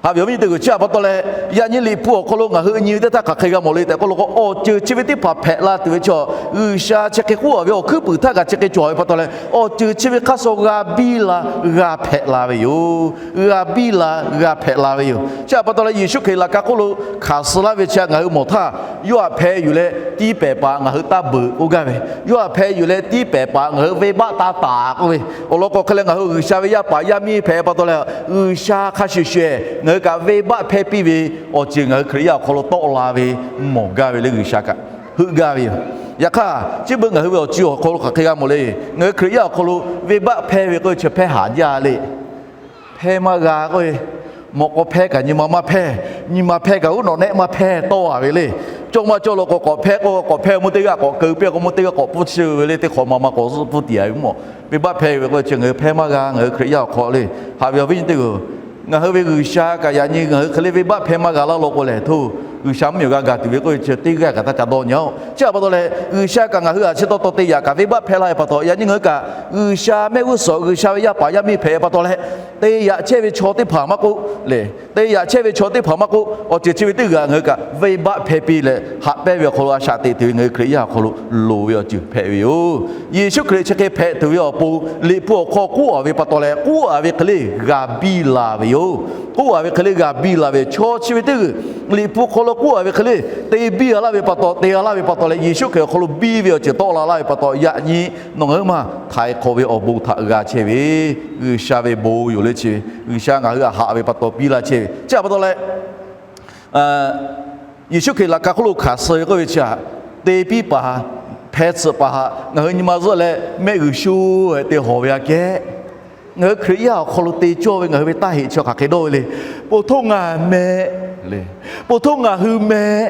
Haꞈ ve awˬ viˉ nyi teˇ g'aˇ-oˬ, chi htaꞈ pa taw leh, yaꞈ nyi Liꞈ hpu awˬ hk'aw lo ngaˬ hui nyi ve teˇ htaˇ hk'aˬ hk'e g'a mawˬ le tehꞈ k'oˆ law k'o, awˬ ceuˬ chi ve teˇ hpaˍ hpehꞈ la tuˬ ve chi, G'uiˬsha chi hk'e k'oˆ-a ve awˬ hkuiˉ puiˍ htaˇ kaꞈ chi hk'e cawˬ ve pa taw leh, awˬ ceuˬ chi ve hk'aˇ suh g'a biˇ la, g'a hpehꞈ la ve yoˬ. G'a biˇ la, g'a hpehꞈ la ve yoˬ. Chi htaꞈ pa taw leh Yeˍsuˆ Hkriꞈ laꞈ ka hk'oˆ lo hkanˍ suh laˇ ve chi ngaˬ hui mawˬ htaˇ, yawˇ htaꞈ hpeh yuˬ leh tiˇ pehˍ paˍ ngaˬ hui taˇ beuꞈ k'oˆ gaˇ ve, yawˇ htaꞈ hpeh yuˬ leh tiˇ pehˍ paˍ ngaˬ hui venˇbaˆ taˇ taˍ k'oˆ ve, awˬ lawn k'o hk'e leh ngaˬ hui G'uiˬsha ve yaˇ paˍ yaˇ miˇ hpehꞈ pa taw leh, G'uiˬsha hk'a shuˍ shuˍ ngaˬ hui kaꞈ venˇbaˆ hpehˇ piˇ ve awˬ ceuˬ ngaˬ hui Hkriꞈ yaˇ awˬ hk'aw lo tawˆ la ve mawˬ gaˇ ve le, G'uiˬsha kaꞈ heuˆ gaˇ ve yoˬ. Yaꞈ hk'aˇ, chi beuꞈ ngaˬ hui ve awˬ ceuˬ awˬ hk'aw lo hk'aˬ hk'e g'a mawˬ le. Ngaˬ hui Hkriꞈ yaˇ awˬ hk'aw lo venˇbaˆ hpehˇ ve k'oˆ ve chi hpehˇ haˍ jaˇ le. Hpehˇ maˇ g'a k'oˆ ve, mawꞈ k'aw hpehˇ kaꞈ nyi ma maˇ hpehˇ, nyi ma hpehˇ kaꞈ uˉ nawꞈ nehˆ maˇ hpehˇ tawˆ-a ve le. Cawˇ maˇ cawˇ law k'o, k'awꞈ hpehˇ k'o k'awꞈ hpehˇ, mvuhˇ teˇ g'aˇ k'awꞈ keu piˇ k'o mvuhˇ teˇ g'aˇ k'awꞈ pfuhˇ chiˇ ve le, teˇ hk'awꞈ ma ma k'awꞈ zuhˆ pfuhˇ tiꞈ-a ve mawˬ. Venˇbaˆ hpehˇ ve k'oˆ ve chi ngaˬ hui hpehˇ maˇ g'a, ngaˬ hui Hkriꞈ yaˇ awˬ hk'aw le. Haꞈ ve awˬ viˉ nyi teˇ g'aˇ-oˬ, ngaˬ hui ve G'uiˬsha kaꞈ yaꞈ nyi ngaˬ hui hk'e le venˇbaˆ hpehˇ maˇ g'a laˇ law k'o lehˬ, htoˇ, G'uiˬsha mvuhˇmiˬ g'a gaˬ tuˬ ve k'oˆ ve chi teˇ g'aˇ kaꞈ taˇ ca dawˇ nyi-oˬ. Chi htaꞈ pa taw leh, G'uiˬsha kaꞈ ngaˬ hui htaꞈ chi taw taw te yaꞈ kaꞈ venˇbaˆ hpehˇ laˇ ve pa taw, yaꞈ nyi ngaˬ hui kaꞈ G'uiˬsha mehˆ g'uˇ suhˍ G'uiˬsha ve yaˇ paˍ yaˇ miˇ hpehꞈ pa taw leh, te yaꞈ chehˇ ve chaw teˇ hpaˍ maˇ k'oˆ le, te yaꞈ chehˇ ve chaw teˇ hpaˍ maˇ k'oˆ, awˬ ceuˬ chi ve teˇ g'aˇ ngaˬ hui kaꞈ venˇbaˆ hpehˇ piˇ leh haꞈ pehnˇ ve awˬ hk'aw lo a shaꞈ teꞈ tuˬ ve ngaˬ hui Hkriꞈ yaˇ awˬ hk'aw lo loˍ ve awˬ ceuˬ hpehꞈ ve yoˬ. Yeˍsuˆ Hkriꞈ chi hk'e hpehꞈ tuˬ ve awˬ pon Liꞈ hpu awˬ hk'aw k'oˆ-a ve pa taw leh, k'oˆ-a ve hk'e le g'a biˇ la ve yoˬ. K'oˆ-a ve hk'e le g'a biˇ la ve chaw chi ve teˇ g'aˇ Liꞈ hpu hk'aw lo k'oˆ a ve hk'e le, te biˇ a laˇ ve pa taw, te a laˇ ve pa taw leh, Yeˍsuˆ Hkriꞈ awˬ hk'aw lo biˇ ve awˬ ceuˬ tawˆ la laˇ ve pa taw, yaꞈ nyi nawˬ ngaˬ huiˉ ma htaiˍ hk'awꞈ ve awˬ bon htaꞈ g'a chehˇ ve G'uiˬsha ve bon yoˬ le. Chi ve G'uiˬsha ngaˬ hui htaꞈ haꞈ ve pa taw piˇ laˇ chehˇ ve. Chi htaꞈ pa taw leh, Yeˍsuˆ Hkriꞈ laꞈ ka hk'oˆ lo hkanˍ suh ve k'oˆ ve chi htaꞈ te piˇ paˍ, hpeh tsuhꞈ paˍ htaꞈ ngaˬ hui nyi ma zuhˆ leh mehˆ g'uiˬ sho heh te hawˬ ve aꞈ kehˉ, ngaˬ hui Hkriꞈ yaˇ awˬ hk'aw lo te cawˇ ve ngaˬ hui ve taˇ heꞈ chi hk'aˬ hk'e dawˇ ve le. Po htawˇ ngaˬ meh le, po htawˇ ngaˬ hui meh.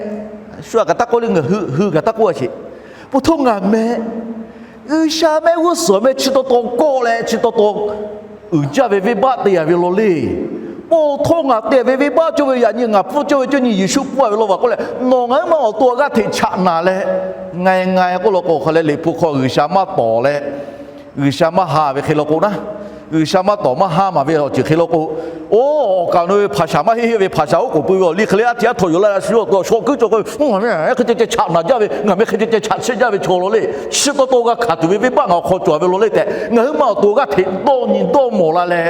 Shu aꞈ kaꞈ taˇ k'oˆ le, ngaˬ hui hui kaꞈ taˇ k'oˆ a sheˍ. Po htawˇ ngaˬ meh. G'uiˬsha mehˆ g'uˇ suhˍ meh chi taw taw kawˆ leh chi taw taw uiˍ jaˇ ve venˇbaˆ te a ve law le. Po htawˇ ngaˬ te ve venˇbaˆ cawˇ ve yaꞈ nyi ngaˬ pfuhˇ cawˇ ve cawˇ nyi Yeˍsuˆ pfuhˇ a ve law vaˬ k'oˆ leh, nawˬ ngaˬ huiˉ ma awˬ to g'aˇ hteꞈ chaꞈ naˍ leh, ngaˬ ngaˬ k'oˆ law k'o hk'a leh Liꞈ hpu hk'aw G'uiˬsha maˇ tawˍ leh, G'uiˬsha maˇ ha ve hk'e law k'o naˉ, G'uiˬsha maˇ tawˍ maˇ ha maˍ ve awˬ ceuˬ hk'e law k'o, oˇ awˬ kaˍ awˬ nu ve hpaˍ shaˍ maˇ heˆ heˆ ve hpaˍ shaˍ oˉ k'oˍ pui ve awˬ liˇ hk'e le, aˉ hteꞈ aˉ htaw yoˬ laˇ shu awˬ to shaw kuiˉ cawˬ k'o, ngaˬ meh hk'e ceh ceh chaꞈ naˍ jaˇ ve, ngaˬ meh hk'e ceh ceh chaꞈ chiˆ jaˇ ve chaw law le. Chi taw taw g'a hkanˍ tuˬ ve venˇbaˆ ngaˬ awˬ hk'aw cawˬ ve law le tehꞈ, ngaˬ huiˉ ma awˬ to g'aˇ hteꞈ dawˇ nyi dawˇ mawˬ la leh,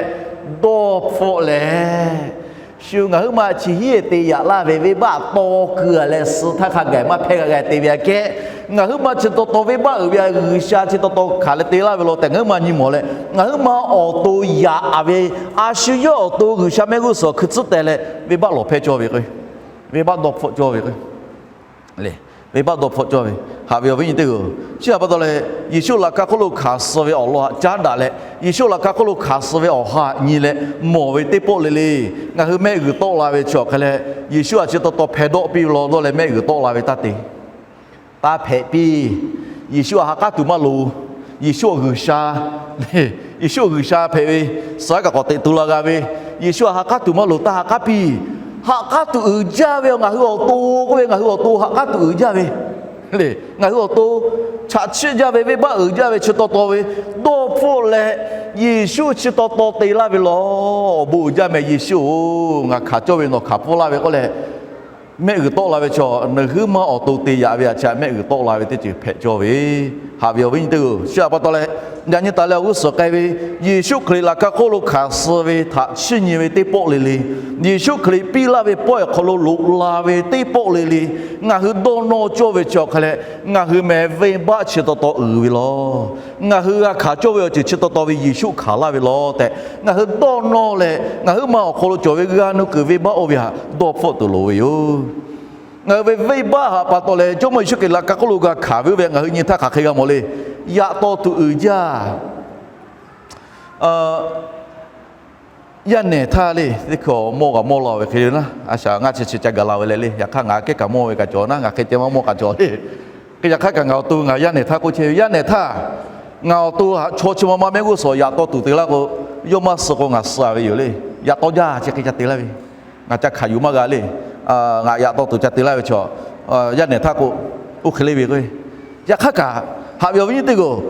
dawˇ hpfuhˆ leh, shu ngaˬ huiˉ ma chi hiˉ te yaꞈ laˇ ve venˇbaˆ taw keu a leh suh htaˇ hk'a gaˬ maˇ hpehˇ g'a g'a te ve aꞈ kehˉ, ngaˬ huiˉ ma chi taw taw venˇbaˆ uiˍ ve aꞈ G'uiˬsha chi taw taw hkanˍ leh te laˇ ve law tehꞈ ngaˬ huiˉ ma nyi mawˬ leh, ngaˬ huiˉ ma awˬ to yaꞈ ve a shu yawˇ awˬ to G'uiˬsha mehˆ g'uˇ suhˍ hkui tcuhˉ teh leh venˇbaˆ lawˬ hpehˇ cawˇ ve k'o, venˇbaˆ dawˇ hpfuhˆ cawˇ ve k'o, le, venˇbaˆ dawˇ hpfuhˆ cawˇ ve. Haꞈ ve awˬ viˉ nyi teˇ hpaˍ-oˬ, chi htaꞈ pa taw leh Yeˍsuˆ laꞈ ka hk'oˆ lo hkanˍ suh ve awˬ lawn htaꞈ caˉ daꞈ leh, Yeˍsuˆ laꞈ ka hk'oˆ lo hkanˍ suh ve awˬ ha nyi leh mawˬ ve teˇ pawˆ le le, ngaˬ hui mehˆ g'uiˬ tawˆ la ve chi awˬ hk'e leh, Yeˍsuˆ a chi taw taw hpeh dawˆ piˇ ve law dawˇ leh mehˆ g'uiˬ tawˆ la ve taˇ te. Taˇ hpehꞈ piˇ. Yeˍsuˆ a ha k'aˉ tuˬ maˇ loˍ. Yeˍsuˆ a G'uiˬsha, Yeˍsuˆ a G'uiˬsha hpehꞈ ve, suh kaꞈ k'awꞈ teꞈ tu la g'a ve, Yeˍsuˆ a ha k'aˉ tuˬ maˇ loˍ, taˇ ha k'aˉ piˇ. Ha k'aˉ tuˬ uiˍ jaˇ ve ngaˬ hui awˬ to k'oˆ ve, ngaˬ hui awˬ to ha k'aˉ tuˬ uiˍ jaˇ ve le. Ngaˬ hui awˬ to chaꞈ chiˆ jaˇ ve, venˇbaˆ uiˍ jaˇ ve chi taw taw ve dawˇ hpfuhˆ leh, Yeˍsuˆ chi taw taw te laˇ ve law. Awˬ bon uiˍ jaˇ meh Yeˍsuˆ-oˬ, ngaˬ hkanˍ cawˇ ve nawˬ hkanˍ pfuhˇ laˇ ve k'oˆ leh, mehˆ g'uiˬ tawˆ la ve chaw, nawˬ huiˉ ma awˬ to te yaꞈ ve aꞈ chi mehˆ g'uiˬ tawˆ la ve teˇ ceuˬ hpehꞈ cawˇ ve. Haꞈ ve awˬ viˉ nyi teˇ hpaˍ-oˬ, chi htaꞈ pa taw leh, yaꞈ nyi taˍ leh awˬ g'uˇ suhˍ k'ai ve, Yeˍsuˆ Hkriꞈ laꞈ ka hk'oˆ lo hkanˍ suh ve htaꞈ chiˇ nyi ve teˇ pawˆ le le, Yeˍsuˆ Hkriꞈ piˇ laˇ ve pawehˇ awˬ hk'aw lo loꞈ la ve teˇ pawˆ le le, ngaˬ hui dawˇ nawˇ cawˇ ve chi awˬ hk'e leh, ngaˬ hui meh venˇbaˆ chi taw taw uiˍ ve law. Ngaˬ hui g'a hkanˍ cawˇ ve awˬ ceuˬ chi taw taw ve Yeˍsuˆ hkanˍ laˇ ve law tehꞈ, ngaˬ hui dawˇ nawˇ leh ngaˬ huiˉ ma awˬ hk'aw lo cawˬ ve g'a nuˇ kuiˬ venˇbaˆ oˇ ve htaꞈ dawˇ hpfuhˆ tuˬ loˍ ve yoˬ. Ngaˬ hui ve venˇbaˆ htaꞈ pa taw leh Jawˇmawˇ Yeˍsuˆ Hkriꞈ laꞈ ka hk'oˆ lo g'a hkanˍ ve oˇ ve ngaˬ hui nyi htaˇ hk'aˬ hk'e g'a mawˬ le. Yaꞈ taw tuˬ uiˍ jaˇ. Yaˇ nehˬ htaˇ le, teˇ hkui mawˇ g'a mawˇ la ve hk'e le naˉ, a shaꞈ ngaˇ chi chi ca gaˬ la ve leh le, yaꞈ hk'aˇ ngaˬ kehˉ kaꞈ mawˇ ve kaꞈ cawˬ naˉ, ngaˬ hk'e ceh maˇ mawˇ kaꞈ cawˬ le. Hk'e yaꞈ hk'aˇ kaꞈ ngaˬ awˬ to ngaˬ yaˇ nehˬ htaˇ k'oˆ chehˇ ve, yaˇ nehˬ htaˇ, ngaˬ awˬ to htaꞈ chaw chi ma ma mehˆ g'uˇ suhˍ yaꞈ taw tuˬ te laˇ k'o, yawˇ maˇ suh k'o ngaˬ suh a ve yoˬ le. Yaꞈ taw jaˇ chi hk'e ca te laˇ ve, ngaˬ ca hkanˍ yuˬ maˇ g'a le. Ngaˬ yaꞈ taw tuˬ ca te laˇ ve chaw, yaˇ nehˬ htaˇ k'o, oˇ hk'e le ve k'o, yaꞈ hk'aˇ kaꞈ, haꞈ ve awˬ viˉ nyi teˇ hpaˍ-oˬ,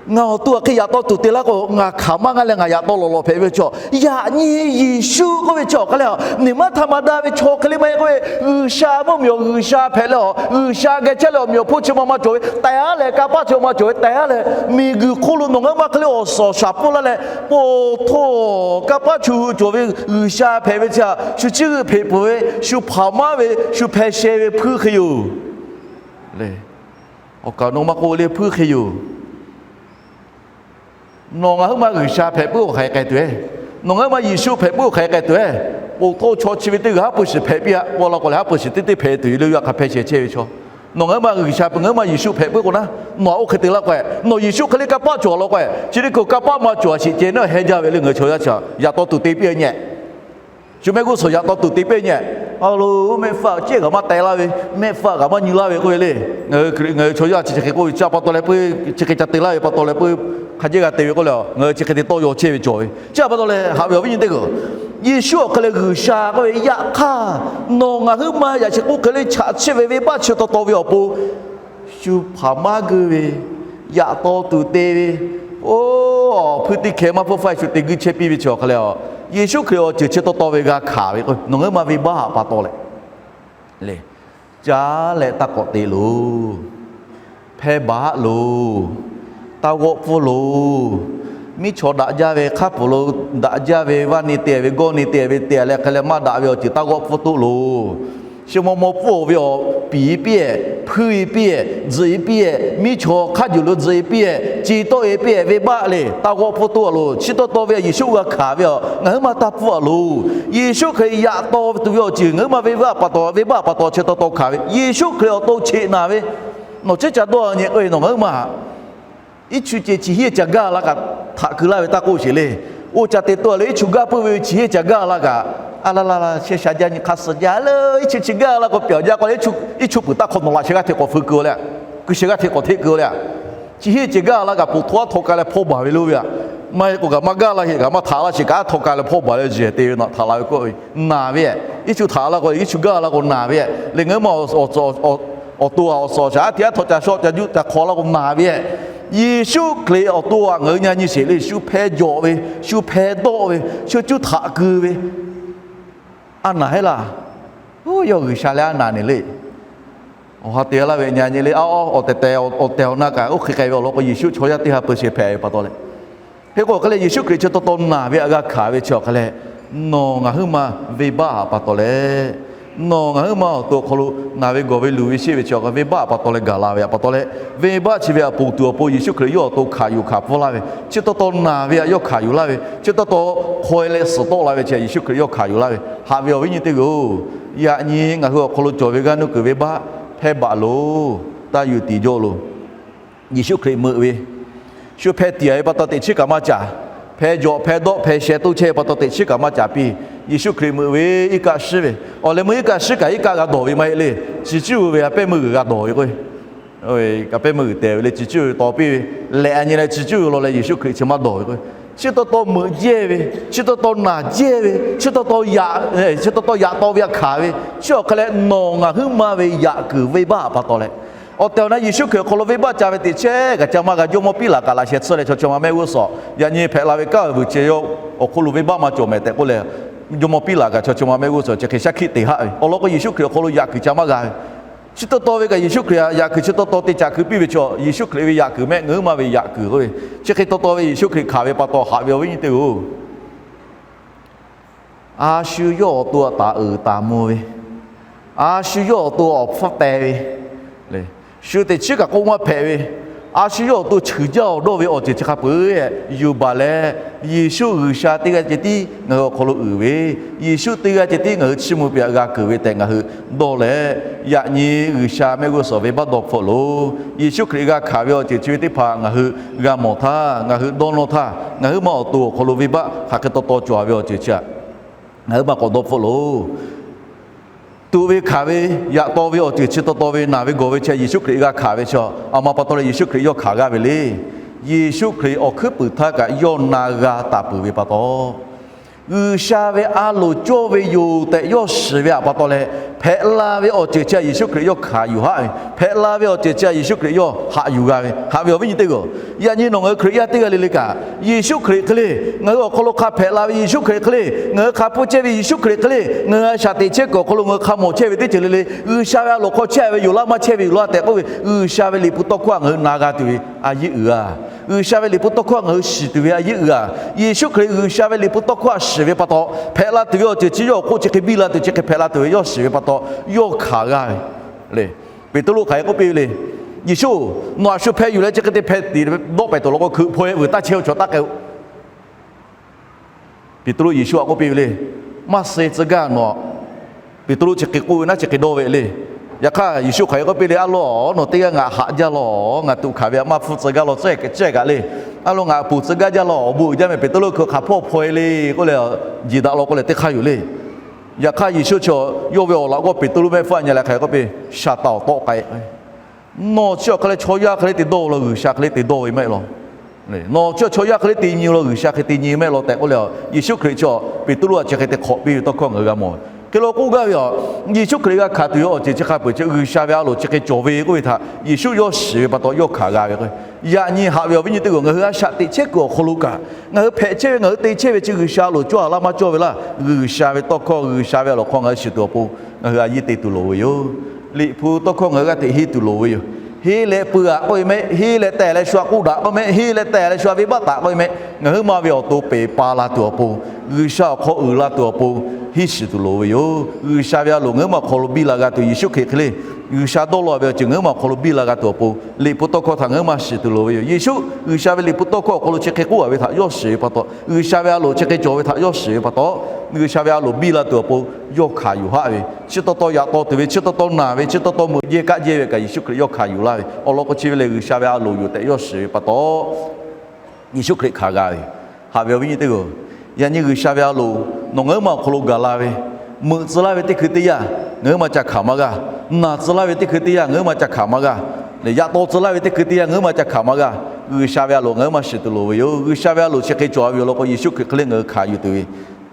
ngaˬ awˬ to htaꞈ hk'e yaꞈ taw tuˬ te laˇ k'o, ngaˬ hkanˍ maˇ g'a leh ngaˬ yaꞈ taw lawˬ lawˬ hpehꞈ ve chaw, yaꞈ nyi Yeˍsuˆ k'oˆ ve chaw hk'e le, neˬ maˇ htaꞈ maˍ daꞈ ve chaw hk'e le maˇ heˆ k'oˆ ve, G'uiˬsha mvuhˇmiˬ awˬ G'uiˬsha hpehꞈ leh, G'uiˬsha geh chehˇ leh awˬ meꞈ awˬ hponˇ chi ma ma cawˬ ve tehꞈ a leh, kanˇ paˆ chi ma ma cawˬ ve tehꞈ a leh, miˬguiˬ hk'oˆ lo nawˬ ngaˬ huiˉ ma hk'e le awˬ suhˍ awˬ shaˍ pfuhˇ laˇ leh, po htawˇ kanˇ paˆ chi cawˬ ve G'uiˬsha hpehꞈ ve chi htaꞈ shu chiˇ g'euꞈ hpeꞈ peuˬ ve, shu hpaˍ maˇ ve, shu hpeh sheh ve hpuiˇ hk'e yoˬ. Awˬ kaˍ awˬ nu maˇ k'oˆ le, hpuiˇ hk'e yoˬ. Nawˬ ngaˬ huiˉ ma G'uiˬsha hpehꞈ puiˉ awˬ hk'aˬ hk'e k'ai tuˬ e, nawˬ ngaˬ huiˉ ma Yeˍsuˆ hpehꞈ puiˉ awˬ hk'aˬ hk'e k'ai tuˬ e, po htawˇ chaw chi ve teˇ g'aˇ haˉ pui shiˍ hpehꞈ piˇ aꞈ paw la k'o leh haˉ pui shiˍ teˇ teˇ hpehꞈ tuˬ e le, yaꞈ hk'aˇ hpeh sheh chehˇ ve chaw. Nawˬ ngaˬ huiˉ ma G'uiˬsha, ngaˬ huiˉ ma Yeˍsuˆ hpehꞈ puiˉ k'o naˉ, nawˬ oˇ hk'e te laˇ k'o, nawˬ Yeˍsuˆ hk'e le kanˇ paˆ cawˬ law k'o, chi teˇ hkui kanˇ paˆ maˇ cawˬ a shiˍ ceh naˉ heh jaˇ ve le. Ngaˬ hui chaw yaˇ chi yaꞈ taw tuˬ te piˇ nyehˬ. Shu mehˆ g'uˇ suhˍ yaꞈ taw tuˬ te piˇ nyehˬ. A lo, mehˆ hpfuhˇ cehˇ kaꞈ maˇ teh laˇ ve, mehˆ hpfuhˇ kaꞈ maˇ nyi laˇ ve k'oˆ ve le. Ngaˬ hui chaw yaˇ chi chi hk'e k'oˆ ve chi pa taw leh puiˉ, chi hk'e ca te laˇ ve pa taw leh puiˉ, hk'a jehˇ g'a te ve k'oˆ le, ngaˬ hui chi hk'e te tawˇ yaw chehˇ ve cawˬ ve. Chi pa taw leh haꞈ ve awˬ viˉ nyi teˇ hpaˍ-oˬ, Yeˍsuˆ awˬ hk'e leh G'uiˬsha k'oˆ ve yaꞈ hk'aˇ, nawˬ ngaˬ huiˉ ma yaꞈ chi k'oˆ hk'e le chaꞈ chiˆ ve venˇbaˆ chi taw taw ve awˬ pon shu hpaˍ maˇ geuˇ ve, yaꞈ taw tuˬ te ve, oˇ, hpuiˇ teˇ hkeh maˇ hpfuhˇ faiˇ shu te guiˇ chehˇ piˇ ve chi awˬ hk'e leh, Yeˍsuˆ Hkriꞈ awˬ ceuˬ chi taw taw ve g'a hkanˍ ve k'o, nawˬ ngaˬ huiˉ ma venˇbaˆ htaꞈ pa taw leh, le, caˉ leh taˇ k'awꞈ te loˬ. Hpehˇ baˬ loˬ. Taˇ g'awˆ pfuhˇ loˬ. Miˉ chaw daꞈ jaˇ ve hk'aˇ pfuhˍ lo daꞈ jaˇ ve, vaˇ ne te ve, gawˇ ne te ve te leh hk'e leh maˇ daꞈ ve awˬ ceuˬ taˇ g'awˆ pfuhˇ toˆ loˬ. Chi maw maw pfuhˇ ve awˬ piˍ-e piˇ-eh, hpuiˇ-e piˇ-eh, tzuhꞈ-e piˇ-eh, miˉ chaw hk'aˇ juˬ lo tzuhꞈ-e piˇ-eh, ce tawˆ-e piˇ-eh, venˇbaˆ le, taˇ g'awˆ hpfuhˇ toˇ a loˬ. Chi taw taw ve htaꞈ Yeˍsuˆ g'a hkanˍ ve a, ngaˬ huiˉ ma taˇ pfuhˇ a loˬ. Yeˍsuˆ Hkriꞈ yaꞈ taw tuˬ ve awˬ ceuˬ ngaˬ huiˉ ma venˇbaˆ pa taw, venˇbaˆ pa taw chi taw taw hkanˍ ve, Yeˍsuˆ Hkriꞈ awˬ to cheꞈ naˍ ve, nawˬ ceˉ ca dawˇ nyi k'o-e nawˬ ngaˬ huiˉ ma iˉ chu ceh chi hiˆ ca gaˇ la kaꞈ htaꞈ keu laˇ ve taˇ k'oˆ sheˍ le. Oˇ ca te taw leh iˉ chu gaˇ puiˉ ve chi hiˆ ca gaˇ la kaꞈ, a la la la sheh sha jaˇ nyi hk'aˇ suh jaˇ le, iˉ chu chi gaˇ la k'o, pyawˬ jaˇ k'o le, iˉ chu puiˍ taˇ hk'aw nawˬ laꞈ sheh g'aˇ hteꞈ k'awꞈ feu keu-o le, keu sheh g'aˇ hteꞈ k'awꞈ hteˆ keu-o le. Chi hiˆ ceh gaˇ la kaꞈ, poˬ htoꞈ aˉ htaw k'ai leh hpawˇ baˬ ve lo ve a. Maˇ heˆ k'o kaꞈ maˇ gaˇ la heˆ kaꞈ maˇ htaꞈ laˇ sheˍ kaꞈ, aˉ htaw k'ai leh hpawˇ baˬ leh yeˬ te ve nawˬ htaꞈ laˬ ve k'o, naˬ ve, iˉ chu htaꞈ la k'o iˉ chu gaˇ la k'o naˬ ve le. Ngaˬ huiˉ ma awˬ to a awˬ suhˍ awˬ shaˍ aˉ hteꞈ aˉ htaw ca shawˆ ca juˆ ca hk'aw la k'o naˬ ve. Yeˍsuˆ Hkriꞈ awˬ to aꞈ ngaˬ hui nyi nyi sheˍ le. Shu hpeh jawꞈ ve, shu hpeh dawˆ ve, shu cuˇ htaꞈ keu ve, a naˬ heˆ laˇ. Yawˇ G'uiˬsha leh a naˬ ne le. Awˬ ha te laˇ ve nyi nyi le, a awˬ tehˬ tehˬ awˬ tehˬ awˬ na kaꞈ oˇ hk'e k'ai ve awˬ lawn k'o, Yeˍsuˆ chaw yaˇ teˇ ha peu sheˍ hpehꞈ ve pa taw leh, hk'e k'o hk'e leh Yeˍsuˆ Hkriꞈ chi taw taw naˬ ve htaꞈ g'a hkanˍ ve chi awˬ hk'e leh, nawˬ ngaˬ huiˉ ma venˇbaˆ htaꞈ pa taw leh, nawˬ ngaˬ huiˉ ma awˬ to awˬ hk'aw lo naˬ ve gawˬ ve luˬ ve sheˆ ve chi awˬ hk'e venˇbaˆ htaꞈ pa taw leh gaˬ la ve htaꞈ pa taw leh, venˇbaˆ chi ve htaꞈ ponˬ tuˬ awˬ pon Yeˍsuˆ Hkriꞈ yawˇ awˬ to hkanˍ yuˬ hkanˍ pfuhˇ laˇ ve, chi taw taw naˬ ve htaꞈ yawˇ hkanˍ yuˬ laˇ ve, chi taw taw hk'aw e leh suhˍ tawˆ la ve chi htaꞈ Yeˍsuˆ Hkriꞈ yawˇ hkanˍ yuˬ laˇ ve. Haꞈ ve awˬ viˉ nyi teˇ g'aˇ-oˬ, yaꞈ nyi ngaˬ hui awˬ hk'aw lo cawˬ ve g'aˇ nuˇ kuiˬ venˇbaˆ hpehˇ baˬ loˬ. Taˇ yuˬ tiˍ jaw loˬ. Yeˍsuˆ Hkriꞈ meuꞈ ve, shu hpeh tiꞈ-a ve pa taw teꞈ chiˉ kaꞈ maˇ caˍ. Hpeh jawꞈ hpeh dawˆ hpeh sheh toˇ chehˇ ve pa taw teꞈ chiˉ kaꞈ maˇ caˍ piˇ. Yeˍsuˆ Hkriꞈ meuꞈ ve iˉ kaˆ shiˉ ve, awˬ leh meuˇ iˉ kaˆ shiˉ kaꞈ iˉ kaˆ g'a dawˬ ve maˇ heˆ le. Chi cuˇ ve a pehˇ meuˇ g'uiˬ g'a dawˬ ve k'o, kaꞈ pehˇ meuˇ g'uiˬ teh ve le. Chi cuˇ ve taw piˇ ve, lehꞈ a nyi leh chi cuˇ ve law leh Yeˍsuˆ Hkriꞈ chi maˇ dawˬ ve k'o, chi taw taw meuꞈ jehˇ ve, chi taw taw naˬ jehˇ ve, chi taw taw yaꞈ, chi taw taw yaꞈ taw ve htaꞈ hkanˍ ve, chi awˬ hk'e leh nawˬ ngaˬ huiˉ ma ve yaꞈ kuiˬ venˇbaˆ htaꞈ pa taw leh, awˬ tehˬ awˬ na Yeˍsuˆ Hkriꞈ awˬ hk'aw lo venˇbaˆ ca ve teꞈ chehˇ kaꞈ ca maˇ g'a. Jawˇmawˇ Piˉlaꞈ kaꞈ laꞈ sheh tsuhˇ leh chaw chi ma mehˆ g'uˇ suhˍ yaꞈ nyi hpehꞈ la ve kanˉ vuiˬ ceh yawˇ awˬ hk'oˆ lo venˇbaˆ maˇ cawˬ mehˍ tehꞈ k'oˆ leh, Jawˇmawˇ Piˉlaꞈ kaꞈ chaw chi ma mehˆ g'uˇ suhˍ chi hk'e shaˉ hkiˆ te haˆ ve awˬ lawn k'o, Yeˍsuˆ Hkriꞈ awˬ hk'aw lo yaꞈ kuiˬ ca maˇ g'a ve, chi taw taw ve kaꞈ Yeˍsuˆ Hkriꞈ htaꞈ yaꞈ kuiˬ chi taw taw te caꞈ keu piˇ ve chaw, Yeˍsuˆ Hkriꞈ ve yaꞈ kuiˬ mehˆ ngaˬ huiˉ ma ve yaꞈ kuiˬ k'oˆ ve, chi hk'e taw taw ve Yeˍsuˆ Hkriꞈ hkanˍ ve pa taw haꞈ ve awˬ viˉ nyi teˇ g'aˇ-oˬ, a shu yawˇ awˬ to htaꞈ taˍ uiˍ taˍ mvuh ve, a shu yawˇ awˬ to awˬ hpfuhˇ teh ve, shu teꞈ chiˉ kaꞈ k'oˆ maˇ hpehꞈ ve, a shu yawˇ awˬ to cheuˬ jaˇ awˬ dawˇ ve awˬ ceuˬ chi hk'a peu-eˬ yuˬ baˬ leh, Yeˍsuˆ G'uiˬsha teˇ g'aˇ ceh tiˉ ngaˬ hui awˬ hk'aw lo uiˍ ve, Yeˍsuˆ teˇ g'aˇ ceh tiˉ ngaˬ hui chiˇ mvuh piꞈ g'a keunˍ ve tehꞈ ngaˬ hui dawˇ leh, yaꞈ nyi G'uiˬsha mehˆ g'uˇ suhˍ venˇbaˆ dawˇ hpfuhˆ loˬ. Yeˍsuˆ Hkriꞈ g'a hkanˍ ve awˬ ceuˬ chi ve teˇ hpaˍ ngaˬ hui g'a mawˬ htaˇ, ngaˬ hui dawˇ nawˇ htaˇ, ngaˬ huiˉ ma awˬ to awˬ hk'aw lo venˇbaˆ hk'aˬ hk'e taw taw cawˬ ve awˬ ceuˬ chi htaꞈ ngaˬ huiˉ ma k'awꞈ dawˇ hpfuhˆ loˬ. Tuꞈ ve hkanˍ ve, yaꞈ taw ve awˬ ceuˬ chi taw taw ve naˬ ve gawˬ ve chi Yeˍsuˆ Hkriꞈ g'a hkanˍ ve chi, a ma pa taw leh Yeˍsuˆ Hkriꞈ yawˇ hkanˍ g'a ve le. Yeˍsuˆ Hkriꞈ awˬ hkuiˉ puiˍ htaˇ kaꞈ yawˇ na g'a taˍ peuˬ ve pa taw, G'uiˬsha ve a loˍ cawˇ ve yoˬ tehꞈ yawˇ shiˍ ve htaꞈ pa taw leh, hpehꞈ la ve awˬ ceuˬ chi Yeˍsuˆ Hkriꞈ yawˇ hkanˍ yuˬ haˆ ve, hpehꞈ la ve awˬ ceuˬ chi Yeˍsuˆ Hkriꞈ yawˇ haꞈ yuˬ g'a ve, haꞈ ve awˬ viˉ nyi teˇ g'aˇ-oˬ, yaꞈ nyi nawˬ ngaˬ hui Hkriꞈ yaˇ teˇ g'aˇ le le kaꞈ, Yeˍsuˆ Hkriꞈ hk'e le, ngaˬ hui awˬ hk'aw lo hk'a hpehꞈ la ve Yeˍsuˆ Hkriꞈ hk'e le, ngaˬ hui hk'a pfuhˇ chehˇ ve Yeˍsuˆ Hkriꞈ hk'e le, ngaˬ hui a shaꞈ teꞈ chehˇ kuiˬ awˬ hk'aw lo ngaˬ hui hk'a mawˬ chehˇ ve teˇ ceuˬ le le, G'uiˬsha ve a loˍ hk'aw chehˇ ve yoˬ laˇ maˇ chehˇ ve yoˬ laˇ tehꞈ k'oˆ ve, G'uiˬsha ve Liꞈ hpu tawˇ hkawˇ htaꞈ ngaˬ hui na g'a tuˬ ve a yeˇ uiˍ a. G'uiˬsha ve Liꞈ hpu tawˇ hkawˇ htaꞈ ngaˬ hui shiˍ tuˬ ve a yeˇ uiˍ a. Yeˍsuˆ Hkriꞈ G'uiˬsha ve Liꞈ hpu tawˇ hkawˇ htaꞈ shiˍ ve pa taw, hpehꞈ la tuˬ ve awˬ ceuˬ chi yawˇ awˬ hk'oˆ chi hk'e biˇ la tuˬ, chi hk'e hpehꞈ la tuˬ ve yawˇ shiˍ ve pa taw, yawˇ hkanˍ g'a ve le. Peˍtruˆ hk'aˬ hk'e k'oˆ piˇ ve le. Yeˍsuˆ, nawˬ htaꞈ shu hpeh yuˬ leh chi hk'e te hpeh tiꞈ dawˆ pehˍ tuˬ law k'o, hkeuꞈ hpaw-e vuiˬ taˇ chehˇ-o chaw taˇ k'ai-o. Peˍtruˆ Yeˍsuˆ htaꞈ k'oˆ piˇ ve le. Maˇ suh tcuh gaˇ nawˬ. Peˍtruˆ chi hk'e k'oˆ ve naˉ chi hk'e dawˇ ve le. Yaꞈ hk'aˇ Yeˍsuˆ hk'aˬ hk'e k'oˆ piˇ le, A loˬ, nawˬ teˇ g'aˇ ngaˬ haꞈ jaˇ law, ngaˬ tuꞈ hkanˍ ve htaꞈ maˇ hpfuhˇ tcuh gaˇ law, tcuhˉ kaꞈ le. A loˬ, ngaˬ ponˬ tcuh gaˇ jaˇ law, awˬ bon uiˍ jaˇ meh. Peˍtruˆ hkeuꞈ hk'aˬ hpawˇ hpaw-e le k'oˆ leh, jeˬ daꞈ law k'oˆ leh teˇ hk'aˇ yoˬ le. Yaꞈ hk'aˇ Yeˍsuˆ chaw yawˇ ve awˬ laꞈ g'awˇ Peˍtruˆ mehˆ hpfuhˇ a nyi leh hk'aˬ hk'e k'oˆ piˇ, Saˍtanˍ awˬ tawˆ k'ai. Nawˬ chi awˬ hk'e leh chaw yaˇ hk'e le te dawˇ law, G'uiˬsha hk'e le te dawˇ ve mehˆ law. Nawˬ chi chaw yaˇ hk'e le te nyi law, G'uiˬsha hk'e te nyi mehˆ law tehꞈ k'oˆ leh, Yeˍsuˆ Hkriꞈ chi Peˍtruˆ htaꞈ chi hk'e te hk'awꞈ piˇ ve tawˇ hkawˇ ngaˬ hui g'a mawˬ. Hk'e law k'oˆ gaˇ ve a, Yeˍsuˆ Hkriꞈ g'a hkanˍ tuˬ ve awˬ ceuˬ chi hk'a peu-eˬ chi G'uiˬsha ve a loˍ chi hk'e cawˬ ve k'oˆ ve htaꞈ Yeˍsuˆ yawˇ shiˍ ve pa taw yawˇ hkanˍ g'a ve k'o, yaꞈ nyi haꞈ ve awˬ viˉ nyi teˇ g'aˇ, ngaˬ hui a shaꞈ teꞈ chehˇ kuiˬ awˬ hk'aw lo kaꞈ, ngaˬ hui hpehꞈ chehˇ ve, ngaˬ hui te chehˇ ve chi G'uiˬsha a loˍ cawˇ a laˇ maˇ cawˇ ve laˇ, G'uiˬsha ve tawˇ hkawˇ, G'uiˬsha ve a loˍ hk'aw ngaˬ hui shiˍ tuˬ awˬ pon ngaˬ hui a yiˇ te tuˬ loˍ ve yoˬ. Liꞈ hpu tawˇ hkawˇ ngaˬ hui g'aˇ hteꞈ henˇ tuˬ loˍ ve yoˬ. Henˇ leh peu aꞈ k'oˆ ve mehˆ, henˇ leh tehˬ leh shu aꞈ k'oˆ daꞈ k'oˆ mehˆ, henˇ leh tehˬ leh shu aꞈ venˇbaˆ taˍ k'oˆ ve mehˆ, ngaˬ huiˉ ma ve awˬ to peˬ pa la tuˬ awˬ pon, G'uiˬsha awˬ hk'aw uiˍ la tuˬ awˬ pon, hiˉ shiˍ tuˬ loˍ ve yoˬ. G'uiˬsha ve a loˍ ngaˬ huiˉ ma awˬ hk'aw lo biˇ la g'a tuˬ, Yeˍsuˆ Hkriꞈ hk'e le G'uiˬsha dawˇ law ve awˬ ceuˬ ngaˬ huiˉ ma awˬ hk'aw lo biˇ la g'a tuˬ awˬ pon, Liꞈ hpu tawˇ hkawˇ htaꞈ ngaˬ huiˉ ma shiˍ tuˬ loˍ ve yoˬ. Yeˍsuˆ G'uiˬsha ve Liꞈ hpu tawˇ hkawˇ awˬ hk'aw lo chi hk'e k'oˆ a ve htaꞈ yawˇ shiˍ ve pa taw, G'uiˬsha ve a loˍ chi hk'e cawˬ ve htaꞈ yawˇ shiˍ ve pa taw, G'uiˬsha ve a loˍ biˇ la tuˬ awˬ pon yawˇ hkanˍ yuˬ haˆ ve, chi taw taw yaꞈ taw tuˬ ve, chi taw taw naˬ ve, chi taw taw meuꞈ jehˇ kaˆ jehˇ ve kaꞈ Yeˍsuˆ Hkriꞈ yawˇ hkanˍ yuˬ laˇ ve awˬ lawn k'o, chi ve lehˬ G'uiˬsha ve a loˍ yoˬ tehꞈ yawˇ shiˍ ve pa taw, Yeˍsuˆ Hkriꞈ hkanˍ g'a ve. Haꞈ ve awˬ viˉ nyi teˇ g'aˇ-oˬ, yaꞈ nyi G'uiˬsha ve a loˍ nawˬ ngaˬ huiˉ ma awˬ hk'aw lo gaˬ la ve, meuꞈ tcuh laˇ ve teˇ hkui teˇ yanˇ ngaˬ huiˉ ma ca hkanˍ maˇ g'a. Naˬ tcuh laˇ ve teˇ hkui teˇ yanˇ ngaˬ huiˉ ma ca hkanˍ maˇ g'a. Lehˬ, yaꞈ taw tcuh laˇ ve teˇ hkui teˇ yanˇ ngaˬ huiˉ ma ca hkanˍ maˇ g'a. G'uiˬsha ve a loˍ ngaˬ huiˉ ma shiˍ tuˬ loˍ ve yoˬ. G'uiˬsha ve a loˍ chi hk'e cawˬ ve awˬ lawn k'o, Yeˍsuˆ Hkriꞈ hk'e le ngaˬ hui hkanˍ yuˬ tuˬ ve,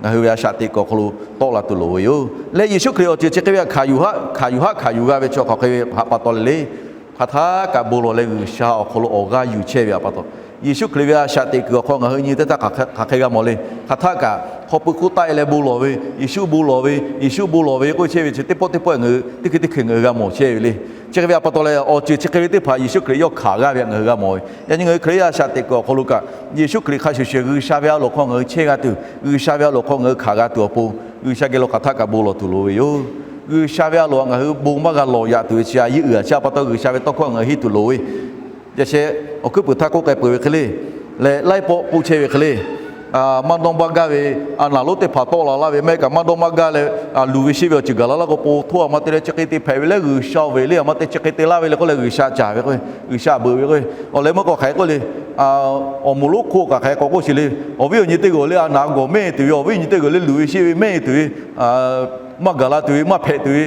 ngaˬ hui ve a shaꞈ teꞈ kuiˬ awˬ hk'aw lo tawˆ la tuˬ loˍ ve yoˬ. Leh Yeˍsuˆ Hkriꞈ awˬ ceuˬ chi hk'e ve htaꞈ hkanˍ yuˬ haˆ, hkanˍ yuˬ haˆ hkanˍ yuˬ g'a ve chi hk'aˬ hk'e ve haꞈ pa taw leh le, hk'aˬ htaˆ kaꞈ bon lawˬ leh G'uiˬsha awˬ hk'aw lo awˬ g'aˇ yuˬ chehˇ ve haꞈ pa taw, Yeˍsuˆ Hkriꞈ ve a shaꞈ teꞈ kuiˬ awˬ hk'aw ngaˬ hui nyi teˇ htaˇ hk'aˬ hk'e g'a mawˬ le. Hk'aˬ htaˆ kaꞈ hk'aw pui hk'oˆ taˆ e leh bon lawˬ ve, Yeˍsuˆ bon lawˬ ve, Yeˍsuˆ bon lawˬ ve k'oˆ chehˇ ve chi teˇ pawˆ teˇ pawˆ ngaˬ hui teˇ hkui teˇ hkui ngaˬ hui g'a mawˬ chehˇ ve le. Chi hk'e ve haꞈ pa taw leh, awˬ ceuˬ chi hk'e ve teˇ hpaˍ Yeˍsuˆ Hkriꞈ yawˇ hkanˍ g'a ve htaꞈ ngaˬ hui g'a mawˬ ve. Yaꞈ nyi ngaˬ hui Hkriꞈ yaˇ a shaꞈ teꞈ kuiˬ awˬ hk'aw lo kaꞈ, Yeˍsuˆ Hkriꞈ hk'a shuˍ shuˍ G'uiˬsha ve a loˍ hk'aw ngaˬ hui chehˇ g'a tuˬ, G'uiˬsha ve a loˍ hk'aw ngaˬ hui hkanˍ g'a tuˬ awˬ pon, G'uiˬsha geh lo hk'aˬ htaˆ kaꞈ bon lawˬ tuˬ loˍ ve yoˬ. G'uiˬsha ve a loˍ htaꞈ ngaˬ hui bon maˇ g'a lawˬ yaꞈ tuˬ ve chi a yeˇ uiˍ a chi haꞈ pa taw G'uiˬsha ve tawˇ hkawˇ ngaˬ hui henˇ tuˬ loˍ ve. Yaꞈ sheh awˬ hkuiˉ puiˍ htaˇ k'oˆ k'ai peuˬ ve hk'e le, leh laiˉ pawˆ k'oˆ chehˇ ve hk'e le, maˇ dawˇ maˇ gaˇ ve, a naˍ lonˉ teˇ hpaˍ tawˆ la laˇ ve, maˇ heˆ kaꞈ maˇ dawˇ maˇ gaˇ leh, luˬ ve sheˆ ve awˬ ceuˬ gaˬ la laˇ k'o, po htoˇ a ma te leh chi hk'e te hpehꞈ ve leh G'uiˬsha ve le, a ma te chi hk'e te laˇ ve le k'oˆ leh G'uiˬsha caˍ ve k'o, G'uiˬsha beuꞈ ve k'o, awˬ leh meuˇ k'awꞈ hk'aˬ hk'e k'oˆ le, awˬ moˍ lonˉ hk'oˆ kaꞈ hk'aˬ hk'e k'awꞈ k'oˆ sheˍ le, awˬ viˉ awˬ nyi teˇ g'aˇ le, a naˍ gawˬ mehˆ tuˬ ve, awˬ viˉ awˬ nyi teˇ g'aˇ le, luˬ ve sheˆ ve mehˆ tuˬ ve, maˇ gaˬ la tuˬ ve, maˇ hpehꞈ tuˬ ve,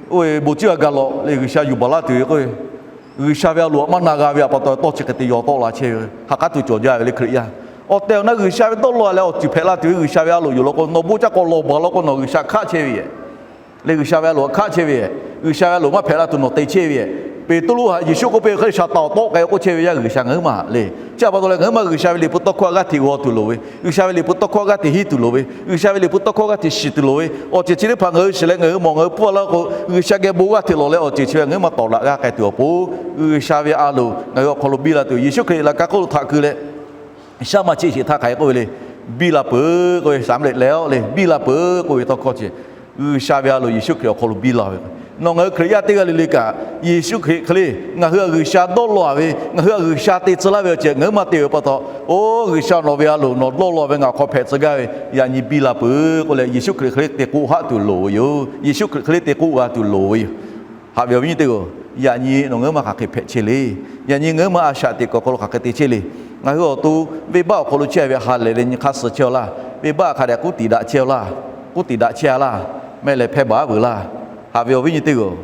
oˇ ve bon ciˇ g'a gaˬ lawꞈ leh G'uiˬsha yuˬ baˬ laˇ tuˬ ve k'o, G'uiˬsha ve a loˍ htaꞈ maˇ na g'a ve haꞈ pa taw tawˇ chi hk'e te yaw tawˆ la chehˇ ve, ha k'aˉ tuˬ cawˬ jaˇ ve le Hkriꞈ yaˇ. Awˬ tehˬ awˬ na G'uiˬsha ve tawˇ law leh awˬ ceuˬ hpehꞈ la tuˬ ve G'uiˬsha ve a loˍ yoˬ law k'o, nawˬ bon ca k'awꞈ lawˬ baˬ law k'o, nawˬ G'uiˬsha hkaˆ chehˇ ve yoˬ. Leh G'uiˬsha ve a loˍ htaꞈ hkaˆ chehˇ ve, G'uiˬsha ve a loˍ maˇ hpehꞈ la tuˬ nawˬ te chehˇ ve. Peˍtruˆ htaꞈ Yeˍsuˆ k'oˆ piˇ hk'e le, Saˍtanˍ awˬ tawˆ k'ai k'oˆ chehˇ ve yaˇ G'uiˬsha ngaˬ huiˉ ma le. Chi haꞈ pa taw leh ngaˬ huiˉ ma G'uiˬsha ve Liꞈ hpu tawˇ hkawˇ htaꞈ g'aˇ hteꞈ g'aw tuˬ loˍ ve, G'uiˬsha ve Liꞈ hpu tawˇ hkawˇ htaꞈ g'aˇ hteꞈ henˇ tuˬ loˍ ve, G'uiˬsha ve Liꞈ hpu tawˇ hkawˇ htaꞈ g'aˇ hteꞈ shiˍ tuˬ loˍ ve, awˬ ceuˬ chi teˇ hpaˍ ngaˬ hui shiˍ leh ngaˬ hui mawˬ ngaˬ hui hpfuhˇ a laˇ k'o, G'uiˬsha geh bon g'aˇ hteꞈ lawˬ leh awˬ ceuˬ chi ve ngaˬ huiˉ ma tawˍ daꞈ g'aˇ k'ai tuˬ awˬ pon, G'uiˬsha ve a loˍ ngaˬ hui awˬ hk'aw lo biˇ la tuˬ, Yeˍsuˆ Hkriꞈ laꞈ ka hk'oˆ lo htaꞈ keu leh shaˉ ma cheˆ sheˍ htaˇ hk'aˬ hk'e k'oˆ ve le, biˇ la peuˬ k'oˆ ve, saˍ mvuhˇ leh leh le, biˇ la peuˬ k'oˆ ve tawˇ hkawˇ chi, G'uiˬsha ve a loˍ Yeˍsuˆ Hkriꞈ awˬ hk'aw lo biˇ la ve. Nawˬ ngaˬ hui Hkriꞈ yaˇ teˇ g'aˇ le le kaꞈ, Yeˍsuˆ Hkriꞈ hk'e le ngaˬ hui htaꞈ G'uiˬsha dawˇ law ve, ngaˬ hui htaꞈ G'uiˬsha te tcuh laˇ ve awˬ ceuˬ ngaˬ huiˉ ma te ve pa taw, oˇ G'uiˬsha nawˬ ve a loˍ nawˬ dawˇ law ve ngaˬ awˬ hk'aw hpehꞈ tcuh gaˇ ve, yaꞈ nyi biˇ la peuˬ k'oˆ leh Yeˍsuˆ Hkriꞈ hk'e le te k'oˆ haˆ tuˬ loˍ ve yoˬ. Yeˍsuˆ Hkriꞈ hk'e le te k'oˆ g'a tuˬ loˍ ve yoˬ. Haꞈ ve awˬ viˉ nyi teˇ g'aˇ-oˬ, yaꞈ nyi nawˬ ngaˬ huiˉ ma hk'aˬ hk'e hpehꞈ chehˇ le. Yaꞈ nyi ngaˬ huiˉ ma a shaꞈ teꞈ kuiˬ awˬ hk'aw lo hk'aˬ hk'e te chehˇ le. Ngaˬ hui awˬ to venˇbaˆ awˬ hk'aw lo chehˇ ve ha lehˬ leh nyi hk'aˇ suh chehˇ-aw laˇ. Venˇbaˆ hk'a dehꞈ k'uˉ tiꞈ daꞈ chehˇ-aw laˇ. K'uˉ tiꞈ daꞈ chehˇ-a laˇ. Mehˆ lehˬ hpehˇ baˬ a veuˬ laˇ. Haꞈ ve awˬ viˉ nyi teˇ g'aˇ-oˬ,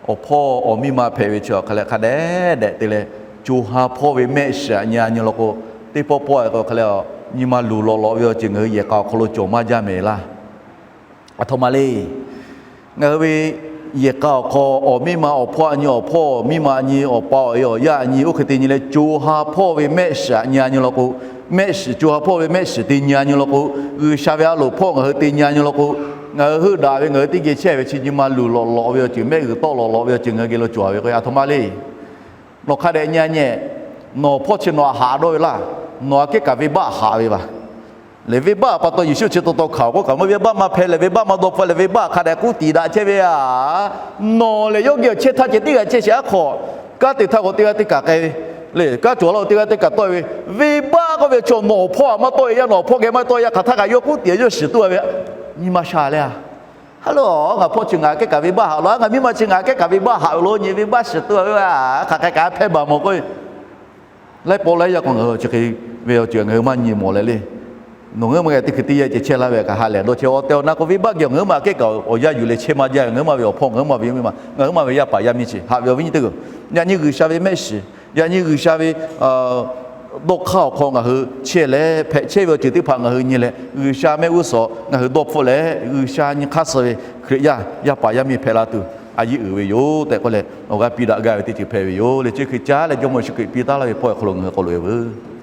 awˬ hpawˇ awˬ miˇ ma hpehꞈ ve chi awˬ hk'a leh hk'a dehꞈ dehꞈ te leh, co ha hpawˇ ve mehˆ shiˍ htaꞈ nyi a nyi law k'o, teˇ pawˆ pawˆ-e k'o hk'a leh, nyi ma luˬ lawꞈ lawꞈ ve awˬ ceuˬ ngaˬ hui yehˬ k'a awˬ hk'aw lo cawˬ maˇ jaˇ mehˍ laˇ. Aˬ htoꞈ ma le. Ngaˬ hui ve yehˬ k'a awˬ hk'aw awˬ miˇ ma awˬ hpawˇ a nyi, awˬ hpawˇ miˇ ma a nyi, awˬ pa awˬ e awˬ yaˇ a nyi, oˇ hk'e te nyi leh co ha hpawˇ ve mehˆ shiˍ htaꞈ nyi a nyi law k'o, mehˆ shiˍ co ha hpawˇ ve mehˆ shiˍ te nyi a nyi law k'o, G'uiˬsha ve a loˍ hpawˇ ngaˬ hui te nyi a nyi law k'o, ngaˬ hui heuˆ daꞈ ve ngaˬ hui teˇ geh chehˇ ve chi nyi ma luˬ lawꞈ lawꞈ ve awˬ ceuˬ, mehˆ g'uiˬ tawˆ lawꞈ lawꞈ ve awˬ ceuˬ ngaˬ hui geh lo cawˬ ve k'o, aˬ htoꞈ ma le. Nawˬ hk'a dehꞈ nyi a nyi, nawˬ hpawˇ chi nawˬ htaꞈ haꞈ dawˇ ve laˇ. Nawˬ aꞈ kehˉ kaꞈ venˇbaˆ haꞈ ve baˬ. Lehˬ venˇbaˆ pa taw Yeˍsuˆ chi taw taw hkanˍ k'oˆ kaꞈ maˇ, venˇbaˆ maˇ hpehˇ leh venˇbaˆ maˇ dawˇ hpfuhˆ leh venˇbaˆ hk'a dehꞈ k'uˉ tiꞈ daꞈ chehˇ ve a. Nawˬ lehˬ yawˇ geh awˬ chehˇ htaˇ ceh teˇ g'aˇ chehˇ shiˍ aˉ hk'aw, kanˉ te htaˇ k'o teˇ g'aˇ teˇ kaꞈ k'ai ve, lehˬ kanˉ cawˬ laˇ k'o teˇ g'aˇ teˇ kaꞈ tawˆ-e ve, venˇbaˆ k'oˆ ve chaw nawˬ hpawˇ htaꞈ maˇ tawˆ-e yaˇ, nawˬ hpawˇ geh maˇ tawˆ yaˇ, hk'aˬ htaˇ kaꞈ yawˇ k'uˉ tiꞈ yawˇ shiˍ tuˬ a ve, nyi ma sha leh a. Ha lo, ngaˬ hpawˇ chi ngaˬ aꞈ kehˉ kaꞈ venˇbaˆ haꞈ lo, ngaˬ miˇ ma chi ngaˬ aꞈ kehˉ kaꞈ venˇbaˆ haꞈ ve lo nyi, venˇbaˆ shiˍ tuˬ a ve, hk'aˬ hk'e kaꞈ hpehˇ baˬ mawˬ k'o, laiˉ pawˆ laiˉ yaˇ k'o ngaˬ hui chi hk'e ve awˬ ceuˬ ngaˬ hui maˇ nyi mawˬ leh le. Nawˬ ngaˬ huiˉ ma geh teˇ hkui teˇ yanˇ ceh chehˇ laˇ ve kaꞈ ha lehˬ dawˇ chehˇ, awˬ tehˬ awˬ na k'o venˇbaˆ geh ngaˬ huiˉ ma aꞈ kehˉ kaꞈ awˬ yanˇ yuˬ leh chehˇ maˇ jaˇ ve, ngaˬ huiˉ ma ve awˬ hpawˇ, ngaˬ huiˉ ma ve miˇ ma, ngaˬ huiˉ ma ve yaˇ paˍ yaˇ miˇ chi, haꞈ ve awˬ viˉ nyi teˇ g'aˇ, yaꞈ nyi G'uiˬsha ve mehˆ shiˍ, yaꞈ nyi G'uiˬsha ve dawˇ hk'aˇ awˬ hk'aw ngaˬ hui chehˇ leh hpehꞈ chehˇ ve awˬ ceuˬ teˇ hpaˍ ngaˬ hui nyi leh, G'uiˬsha mehˆ g'uˇ suhˍ ngaˬ hui dawˇ hpfuhˆ leh G'uiˬsha nyi hk'aˇ suh ve Hkriꞈ yaˇ yaˇ paˍ yaˇ miˇ hpehꞈ la tuˬ a yeˇ uiˍ ve yoˬ tehꞈ k'oˆ leh, awˬ g'aˇ piˇ daꞈ gaˇ ve teˇ ceuˬ hpehꞈ ve yoˬ. Leh chi hk'e caˉ leh Jawˇmawˇ Yeˍsuˆ Hkriꞈ piˇ taˉ laˇ ve hpawˇ awˬ hk'aw lo ngaˬ hui k'awꞈ loꞈ-e veuˬ.